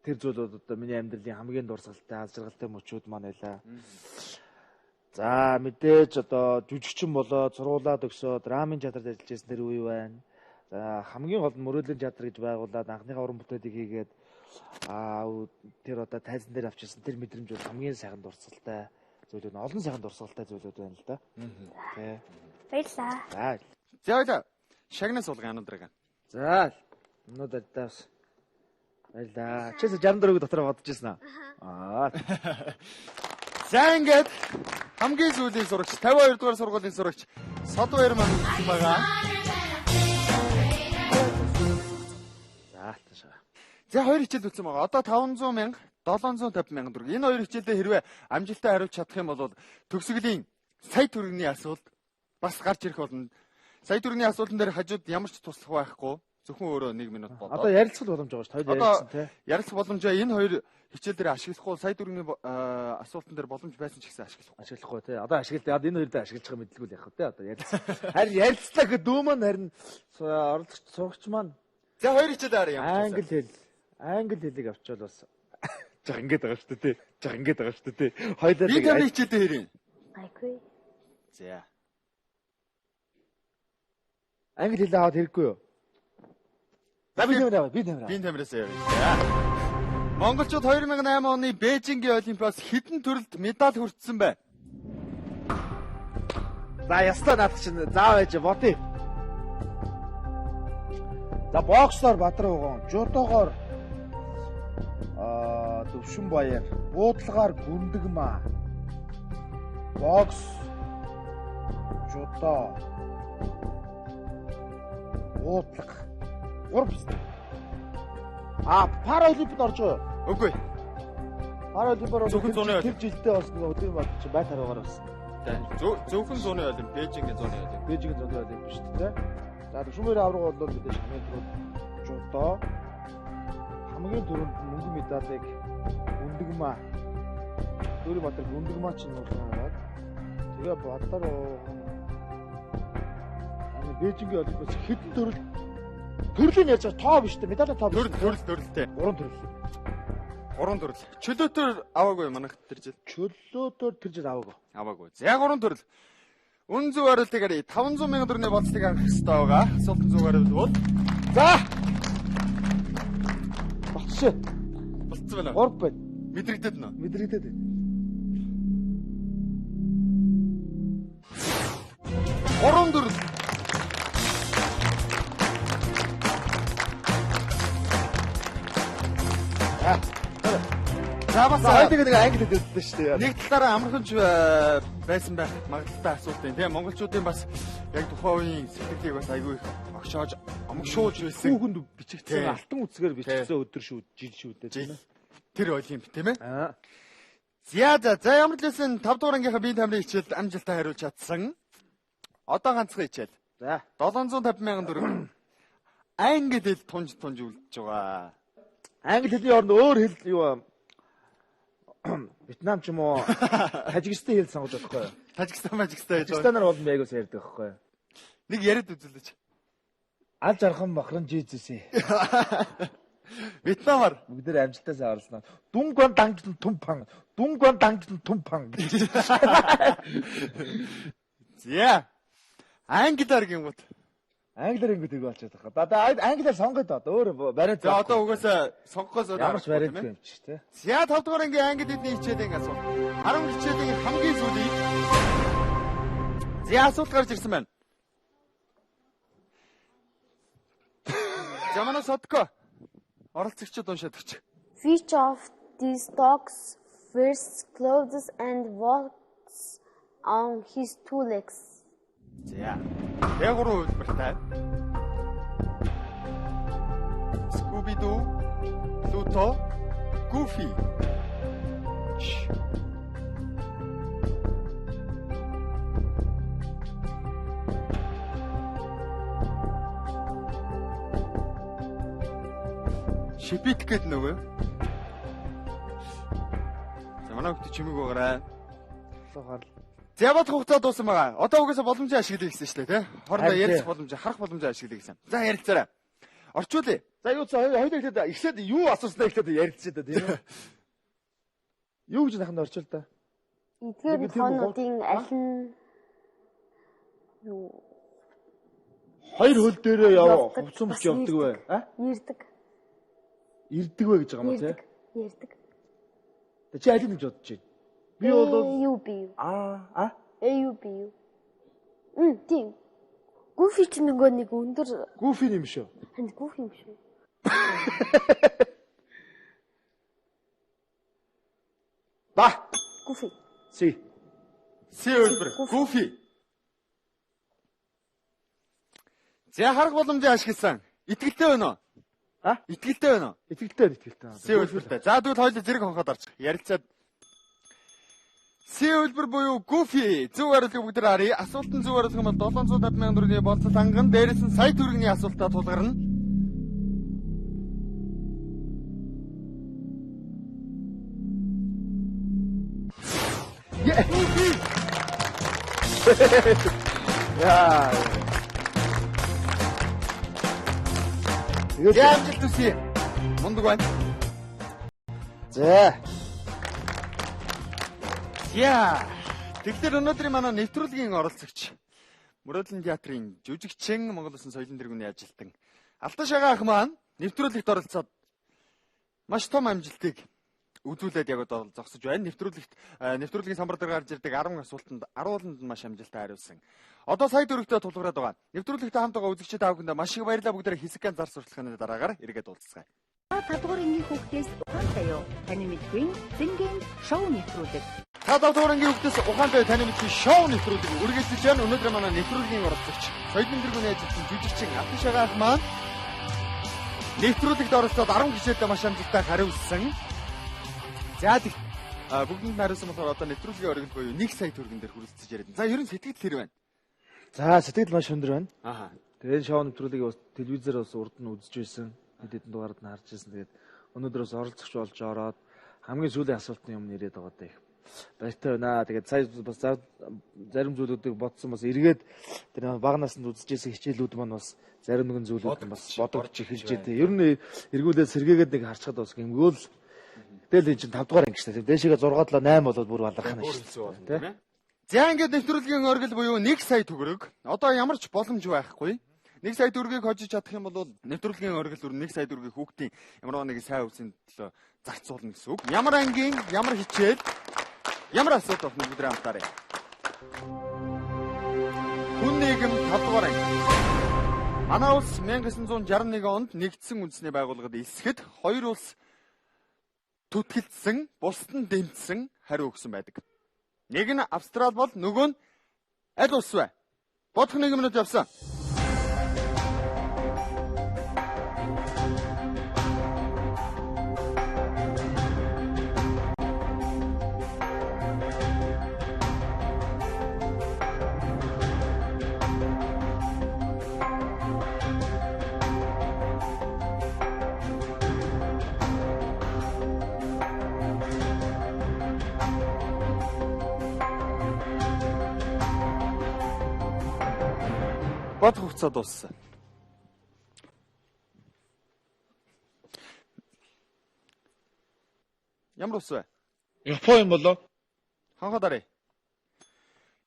[SPEAKER 2] тэр зүйлүүд одоо миний амьдралын хамгийн дурсгалтай, аз жаргалтай мөчүүд маань байлаа. За мэдээж одоо жүжигчин болоод сургуулаа төгсөөд драмын театрт ажиллаж байсан тэр үе байна. За хамгийн гол нь мөрөөдлийн театр гэж байгуулад анхныхаа уран бүтээлийг хийгээд тэр одоо тайзан дээр авчирсан тэр мэдрэмж бол хамгийн сайхан дурсгалтай зүйлүүд нь олон сайхан дурсгалтай зүйлүүд байна л да. Тэ.
[SPEAKER 3] Баярлалаа.
[SPEAKER 2] За.
[SPEAKER 1] За баярлалаа. Шагнаас суулгын өнөөдрийг.
[SPEAKER 2] За. Өнөөдөр даас. Баярлалаа. Чээс 64-г дотор бодож ирсэн аа.
[SPEAKER 1] За ингээд хамгийн сүүлийн сурагч 52 дугаар сургуулийн сурагч Содвэр маань ирсэн байгаа.
[SPEAKER 2] За таашаа.
[SPEAKER 1] За хоёр хичээл үлдсэн байгаа. Одоо 500 мянга, 750 мянга төгрөг. Энэ хоёр хичээлдээ хэрвээ амжилттай хариулж чадах юм бол төгсгөлийн сая төгрөгийн асуулт бас гарч ирэх болно. Сая төгрөгийн асуултан дээр хажууд ямар ч туслах байхгүй. Зөвхөн өөрөө 1 минут бодоод.
[SPEAKER 2] Одоо ярилцах боломж байгаа шүү дээ. Хоёр ярилцсан тий.
[SPEAKER 1] Ярилцах боломжоо энэ хоёр хичээл дээр ашиглахгүй сая төгрөгийн асуултан дээр боломж байсан ч гэсэн ашиглахгүй.
[SPEAKER 2] Ашиглахгүй тий. Одоо ашиглалаа. Одоо энэ хоёр дээр ашиглаж байгаа мэдлгүй л яах вэ тий. Одоо ярилцсан. Харин ярилцлаа гэхэд дүү маань харин оролцогч сурагч маань.
[SPEAKER 1] За хоёр хичээл харъя ямар ч
[SPEAKER 2] англи хэл. Англи хэлийг авчвал бас жах ингэж байгаа шүү дээ тий. Жах ингэж байгаа шүү дээ тий. Хоёулаа
[SPEAKER 1] би тамны хичээлдээ хэрэг.
[SPEAKER 3] Айгүй.
[SPEAKER 1] За.
[SPEAKER 2] Англи хэлээ аваад хэрэггүй юу? За би нэмрээ. Би нэмрээ.
[SPEAKER 1] Би нэмрээс явъя. Монголчууд 2008 оны Бээжингийн Олимпиас хэдэн төрөлд медаль хүртсэн бэ?
[SPEAKER 2] За ястаа наадах чинь заа байж бодъё. За боксоор Бадар уган, жудогоор Төвшин баяр, буудлагаар Гүндэгмаа. Бокс, жудо, буудлага. 3 биз. Паралимпиад орж байгаа юу?
[SPEAKER 1] Үгүй.
[SPEAKER 2] Паралимпиад
[SPEAKER 1] зөвхөн зуны
[SPEAKER 2] тэр жилдээ бас нэг өдрийн бод чи байт хараагаар болсон.
[SPEAKER 1] Зөвхөн зуны олимп, Бээжингийн зуны олимп.
[SPEAKER 2] Бээжингийн зуны олимп шүү дээ. За Төвшин баяр авраг бол мэдээж хамгийн түрүүнд жудо, хамгийн түрүүнд мөнгө медалийг Гүндэгмаа. Дөрөв Баатар Гүндэгмаа чинь нуулгаад тэгээ Бадар ууган Бээжингийн олимпиас хэдэн төрөл төрлийн ярьж байгаа тоо биш үү? Медалийн тоо биш.
[SPEAKER 1] Төрөл төрөлтэй.
[SPEAKER 2] 3 төрөл.
[SPEAKER 1] 3 төрөл. Чөлөөтөр аваагүй манайх тэр жил.
[SPEAKER 2] Чөлөөтөр тэр жил аваагүй.
[SPEAKER 1] Аваагүй. За 3 төрөл. Үн зөв хариултыг харъя. 500 мянган төгрөгийн болцлыг анхах ёстой байгаа. Асуултын зөв хариулт бол
[SPEAKER 2] за. Болчихсон.
[SPEAKER 1] Болцсон байна.
[SPEAKER 2] 3 байна.
[SPEAKER 1] Мэдрэгдээд нөө.
[SPEAKER 2] Мэдрэгдээд байна.
[SPEAKER 1] 3 төрөл. За бас
[SPEAKER 2] хоёулыг нэг англи хэлтэй шүү дээ.
[SPEAKER 1] Нэг талаараа амархан ч байсан байх магадлалтай асуулт юм тийм. Монголчуудын бас яг тухайн үеийн сэтгэлийг бас айгүй их огшоож омгшуулж байсан.
[SPEAKER 2] Хүүхэнд бичигдсэн алтан үсгээр бичигдсэн өдөр шүү, жил шүү дээ тийм ээ.
[SPEAKER 1] Тэр олимп тийм ээ. За за за ямар ч байсан 5 дугаар ангийнхаа биеийн тамирын хичээлд амжилттай хариулж чадсан. Одоо ганцхан хичээл.
[SPEAKER 2] За
[SPEAKER 1] 750 мянган төгрөг. Англи хэл тунж тунж үлдэж байгаа.
[SPEAKER 2] Англи хэлний оронд өөр хэл юу Вьетнам ч юм уу Тажикстан хэл сонгож болохгүй юу?
[SPEAKER 1] Тажикстан, Мажикстан гэж.
[SPEAKER 2] Тажикстанаар бол би айгуу сайн ярьдаг байхгүй юу?
[SPEAKER 1] Нэг яриад үзүүлээч.
[SPEAKER 2] Ал жархан бохрон жизүсээ.
[SPEAKER 1] Вьетнамаар
[SPEAKER 2] бүгдээр амжилтаас оролцсон. Дүнгон дангжин түмпан, дүнгон дангжин түмпан гэж.
[SPEAKER 1] За. Англиар гингүүт.
[SPEAKER 2] Англиар ингэдэг их болчиход байгаа. Одоо англиар сонгоё доо. Өөр бариад.
[SPEAKER 1] За одоо угаасаа сонгохоос
[SPEAKER 2] ямар ч бариад юм чи тэ.
[SPEAKER 1] За 5 дугаар ангийн англи хэлний хичээлийн асуулт. 10 хичээлийн хамгийн сүүлийн. За асуулт гарч ирсэн байна. За манай Содко оролцогчид уншаад өгч.
[SPEAKER 3] Which of these dogs wears clothes and walks on his two legs?
[SPEAKER 1] За. Тэгээ гурван хувилбартай. Scooby-Doo, Pluto, Goofy. Шипит гэдэг нөгөө. За манай хүүхдээ чимээг байгаарай. За бодох хугацаа дууссан байгаа. Одоо угаасаа боломжоо ашиглая гэсэн шүү дээ, тий? Хоорондоо ярилцах боломжоо, харах боломжоо ашиглая гэсэн. За ярилцаарай. Орчуулъя.
[SPEAKER 2] За юу цаа хоёул эхлээд эхлээд юу асууснаа эхлээд ярилцъя да, тийм үү? Юу гэж наханд орчуул та?
[SPEAKER 3] Эдгээр тоонуудын аль нь юу
[SPEAKER 2] хоёр хөл дээрээ яв хувцсан мөч явдаг вэ? А?
[SPEAKER 3] Ирдэг.
[SPEAKER 2] Ирдэг вэ гэж байгаа юм уу, тий?
[SPEAKER 3] Ирдэг.
[SPEAKER 2] Тэ чи аль нь гэж бодож байна? Би бол
[SPEAKER 3] юу би юу?
[SPEAKER 2] Аа,
[SPEAKER 3] А юу би юу? Тийм. Гүфи ч нөгөө нэг өндөр
[SPEAKER 2] Гүфи юм шүү.
[SPEAKER 3] Ханд гүфи юм шүү.
[SPEAKER 2] Ба.
[SPEAKER 3] Гүфи.
[SPEAKER 2] Си.
[SPEAKER 1] Си хэлбэр. Гүфи. За харах боломжийг ашигласан. Итгэлтэй байна уу?
[SPEAKER 2] А?
[SPEAKER 1] Итгэлтэй байна уу?
[SPEAKER 2] Итгэлтэй, итгэлтэй.
[SPEAKER 1] Си хэлбэртэй. За тэгвэл хоёулаа зэрэг хонхоод орчих. Ярилцаад Си хэлбэр буюу Goofy зөв хариултыг бүгд харъя. Асуултын зөв хариулах юм бол 750 сая төгрөгийн болцол хангана. Дээрээс нь сая төгрөгийн асуултаа тулгарна.
[SPEAKER 2] Яа.
[SPEAKER 1] Тэгээд амжилт хүсье. Мундаг байна.
[SPEAKER 2] За.
[SPEAKER 1] Яа. Тэгэхээр өнөөдрийн манай нэвтрүүлгийн оролцогч Мөрөөдлийн театрын жүжигчин Монгол Улсын соёлын тэргүүний ажилтан Алтан Шагаа ах маань нэвтрүүлэгт оролцоод маш том амжилтыг үзүүлээд яг одоо зогсож байна. Нэвтрүүлгийн самбар дээр гарч ирдэг 10 асуултанд 10-нд маш амжилттай хариулсан. Одоо сая төгрөгтэй тулгараад байгаа. Нэвтрүүлэгтээ хамт байгаа үзэгчид та бүхэндээ маш их баярлалаа. Бүгдээрээ хэсэг ган зар сурталчилгааны дараагаар эргээд уулзцгаая.
[SPEAKER 4] Та 5 дугаар ангийн хүүхдээс ухаантай юу? Таны мэдгүй зэнгийн шоу нэвтрүүлэг.
[SPEAKER 1] Та 5 дугаар ангийн хүүхдээс ухаантай таны мэдгүй шоу нэвтрүүлэг үргэлжлэж байна. Өнөөдөр манай нэвтрүүлгийн оролцогч соёлын тэргүүний ажилтан жүжигчин Алтан Шагаа ах маань нэвтрүүлэгт оролцоод 10 хичээлдээ маш амжилттай хариулсан. За тэг бүгдэнд нь хариулсан болохоор одоо нэвтрүүлгийн оргил буюу 1 сая төгрөгөн дээр хүрэлцэж яриад. За ер нь сэтгэл хэр байна?
[SPEAKER 2] За сэтгэл маш өндөр байна.
[SPEAKER 1] Аа.
[SPEAKER 2] Тэгээд шоу нэвтрүүлгийг бас телевизээр бас урд нь үзэж байсан. Хэд хэдэн дугаард нь харж байсан. Тэгээд өнөөдөр бас оролцогч болж ороод хамгийн сүүлийн асуултны өмнө ирээд байгаа даа их баяртай байна. Тэгээд сая бас зарим зүйлүүдийг бодсон, бас эргээд тэр бага наснд үзэж байсан хичээлүүд маань бас зарим нэгэн зүйлүүд нь бас бодогдож эхэлж байна. Ер нь эргүүлээд сэргээгээд нэг харчхад бас гэмгөөл. Тэгэл энэ чинь 5 дугаар анги шүү дээ. Дээшээгээ 6 7 8 болоод бүр балархана шүү дээ.
[SPEAKER 1] За ингээд нэвтрүүлгийн оргил буюу 1 сая төгрөг. Одоо ямар ч боломж байхгүй. 1 сая төгрөгийг хожиж чадах юм бол нэвтрүүлгийн оргил бүр 1 сая төгрөгийг хүүхдийн ямар нэгэн сайн үсийн төлөө зарцуулна гэсэн үг. Ямар ангийн, ямар хичээл, ямар асуудал болох нь бүгд хамтаарай. Хүн нийгэм 5 дугаар анги. Манай улс 1961 онд нэгдсэн үндэсний байгууллагад элсэхэд хоёр улс түтгэлдсэн, бусд нь дэмжсэн хариу өгсөн байдаг. Нэг нь Австрал бол нөгөө нь аль улс вэ? Бодох нэг минут явсан. Бодох хугацаа дууссан. Ямар ус вэ?
[SPEAKER 2] Япон юм болоо?
[SPEAKER 1] Хонхоо даръя.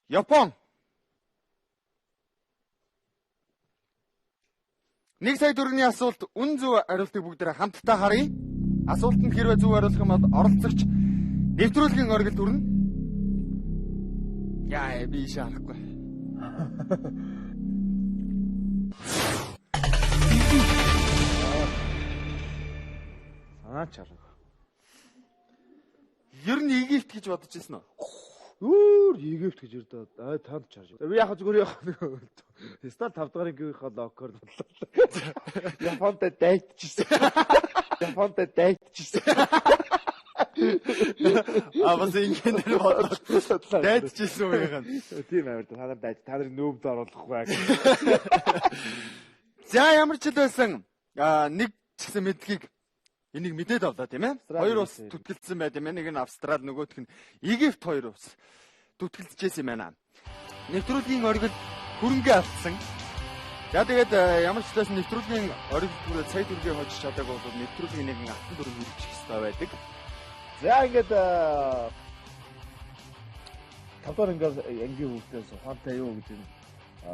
[SPEAKER 1] Япон. 1 сая төгрөгийн асуулт үн зөв хариултыг бүгдээрээ хамтдаа харъя. Асуултанд хэрвээ зөв хариулах юм бол оролцогч нэвтрүүлгийн оргилд хүрнэ. Яа, би ийшээ харахгүй.
[SPEAKER 2] Санаа чарга.
[SPEAKER 1] Ер нь Египт гэж бодож ирсэн үү?
[SPEAKER 2] Өөр Египт гэж ирдээ. Ай танд чарж. Би яг зүгээр яг Стал 5 дугаар ангийнхаа локоор бодлоо. Японтай дайтчихсан. Японтай дайтчихсан.
[SPEAKER 1] А бас ингэн дээр бодлоо. Дайтчихсан үеийн.
[SPEAKER 2] Тийм амар та нар дайт та нарыг нөөмд оруулахгүй.
[SPEAKER 1] За ямар ч л байсан нэг ч гэсэн мэдлэгийг энийг мэдээд авлаа тийм ээ. Хоёр улс түтгэлдсэн байт юм ээ. Нэг нь Австрали, нөгөөх нь Египт хоёр улс түтгэлдчихсэн юм байна. Нэвтрүүлгийн оргил хөрөнгө алдсан. За тэгээд ямар ч байсан нэвтрүүлгийн оргил түрээ сая төгрөгийг хожиж чадаагүй бол нэвтрүүлгийн нэгэн алтан дүрм хүрчих ёстой байдаг.
[SPEAKER 2] За ингээд 5 дугаар ангийн хүүхдээс ухаантай юу гэж энэ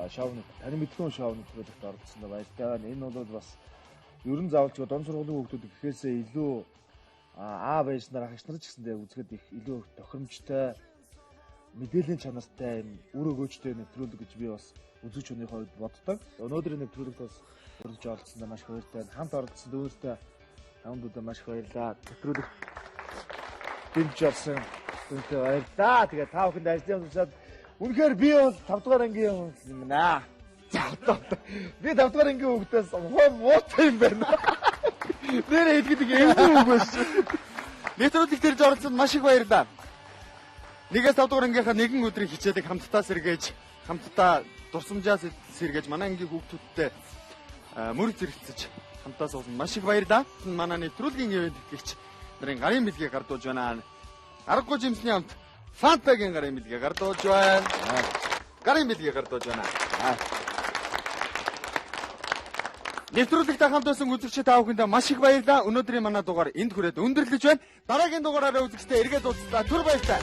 [SPEAKER 2] шоу таны мэдхүүн шоу нэвтрүүлэгт оролцсондоо баяртай байна. Энэ бол бас ерөн заавалч дунд сургуулийн хүүхдүүд гэхээсээ илүү аав ээж нар ах эгч нар ч гэсэндээ үзэхэд их илүү тохиромжтой мэдээллийн чанартай юм үр өгөөжтэй нэвтрүүлэг гэж би бас үзэгч хүний хувьд боддог. Өнөөдрийн нэвтрүүлэгт бас урьж оролцсондоо маш их баяртай байна. Хамт оролцсон дүүнертэй таван дүүдээ маш их баярлалаа. Нэвтрүүлэг дэмжиж орсон дүнтэй баярлалаа. Тэгээ та бүхэнд ажлын тушаад үнэхээр би бол 5 дугаар ангийн юм наа. За одоо би 5 дугаар ангийн хүүхдээс ухаан муутай юм байна. Нэрээ хэлгээд эвгүй үг биш.
[SPEAKER 1] Нэвтрүүлэг дэрж оролцсонд маш их баярлалаа. 1-ээс 5 дугаар ангийнхаа нэгэн өдрийн хичээлийг хамтдаа сэргээж, хамтдаа дурсамжаа сэргээж манай ангийн хүүхдүүдтэй мөр зэрэгцэж хамтдаа суусан маш их баярлалаа. Манай нэвтрүүлгийн ивээн тэтгэгч нарын гарын бэлгийг гардуулж байна. Аргагүй жимсний хамт Фантагийн гарын бэлгийг гардуулж байна. Гарын бэлгийг гардуулж байна. Нэвтрүүлэгтэй хамт байсан үзэгчид та бүхэндээ маш их баярлалаа. Өнөөдрийн манай дугаар энд хүрээд өндөрлөж байна. Дараагийн дугаараараа үзэгчдээ эргээд уулзлаа. Түр баяртай.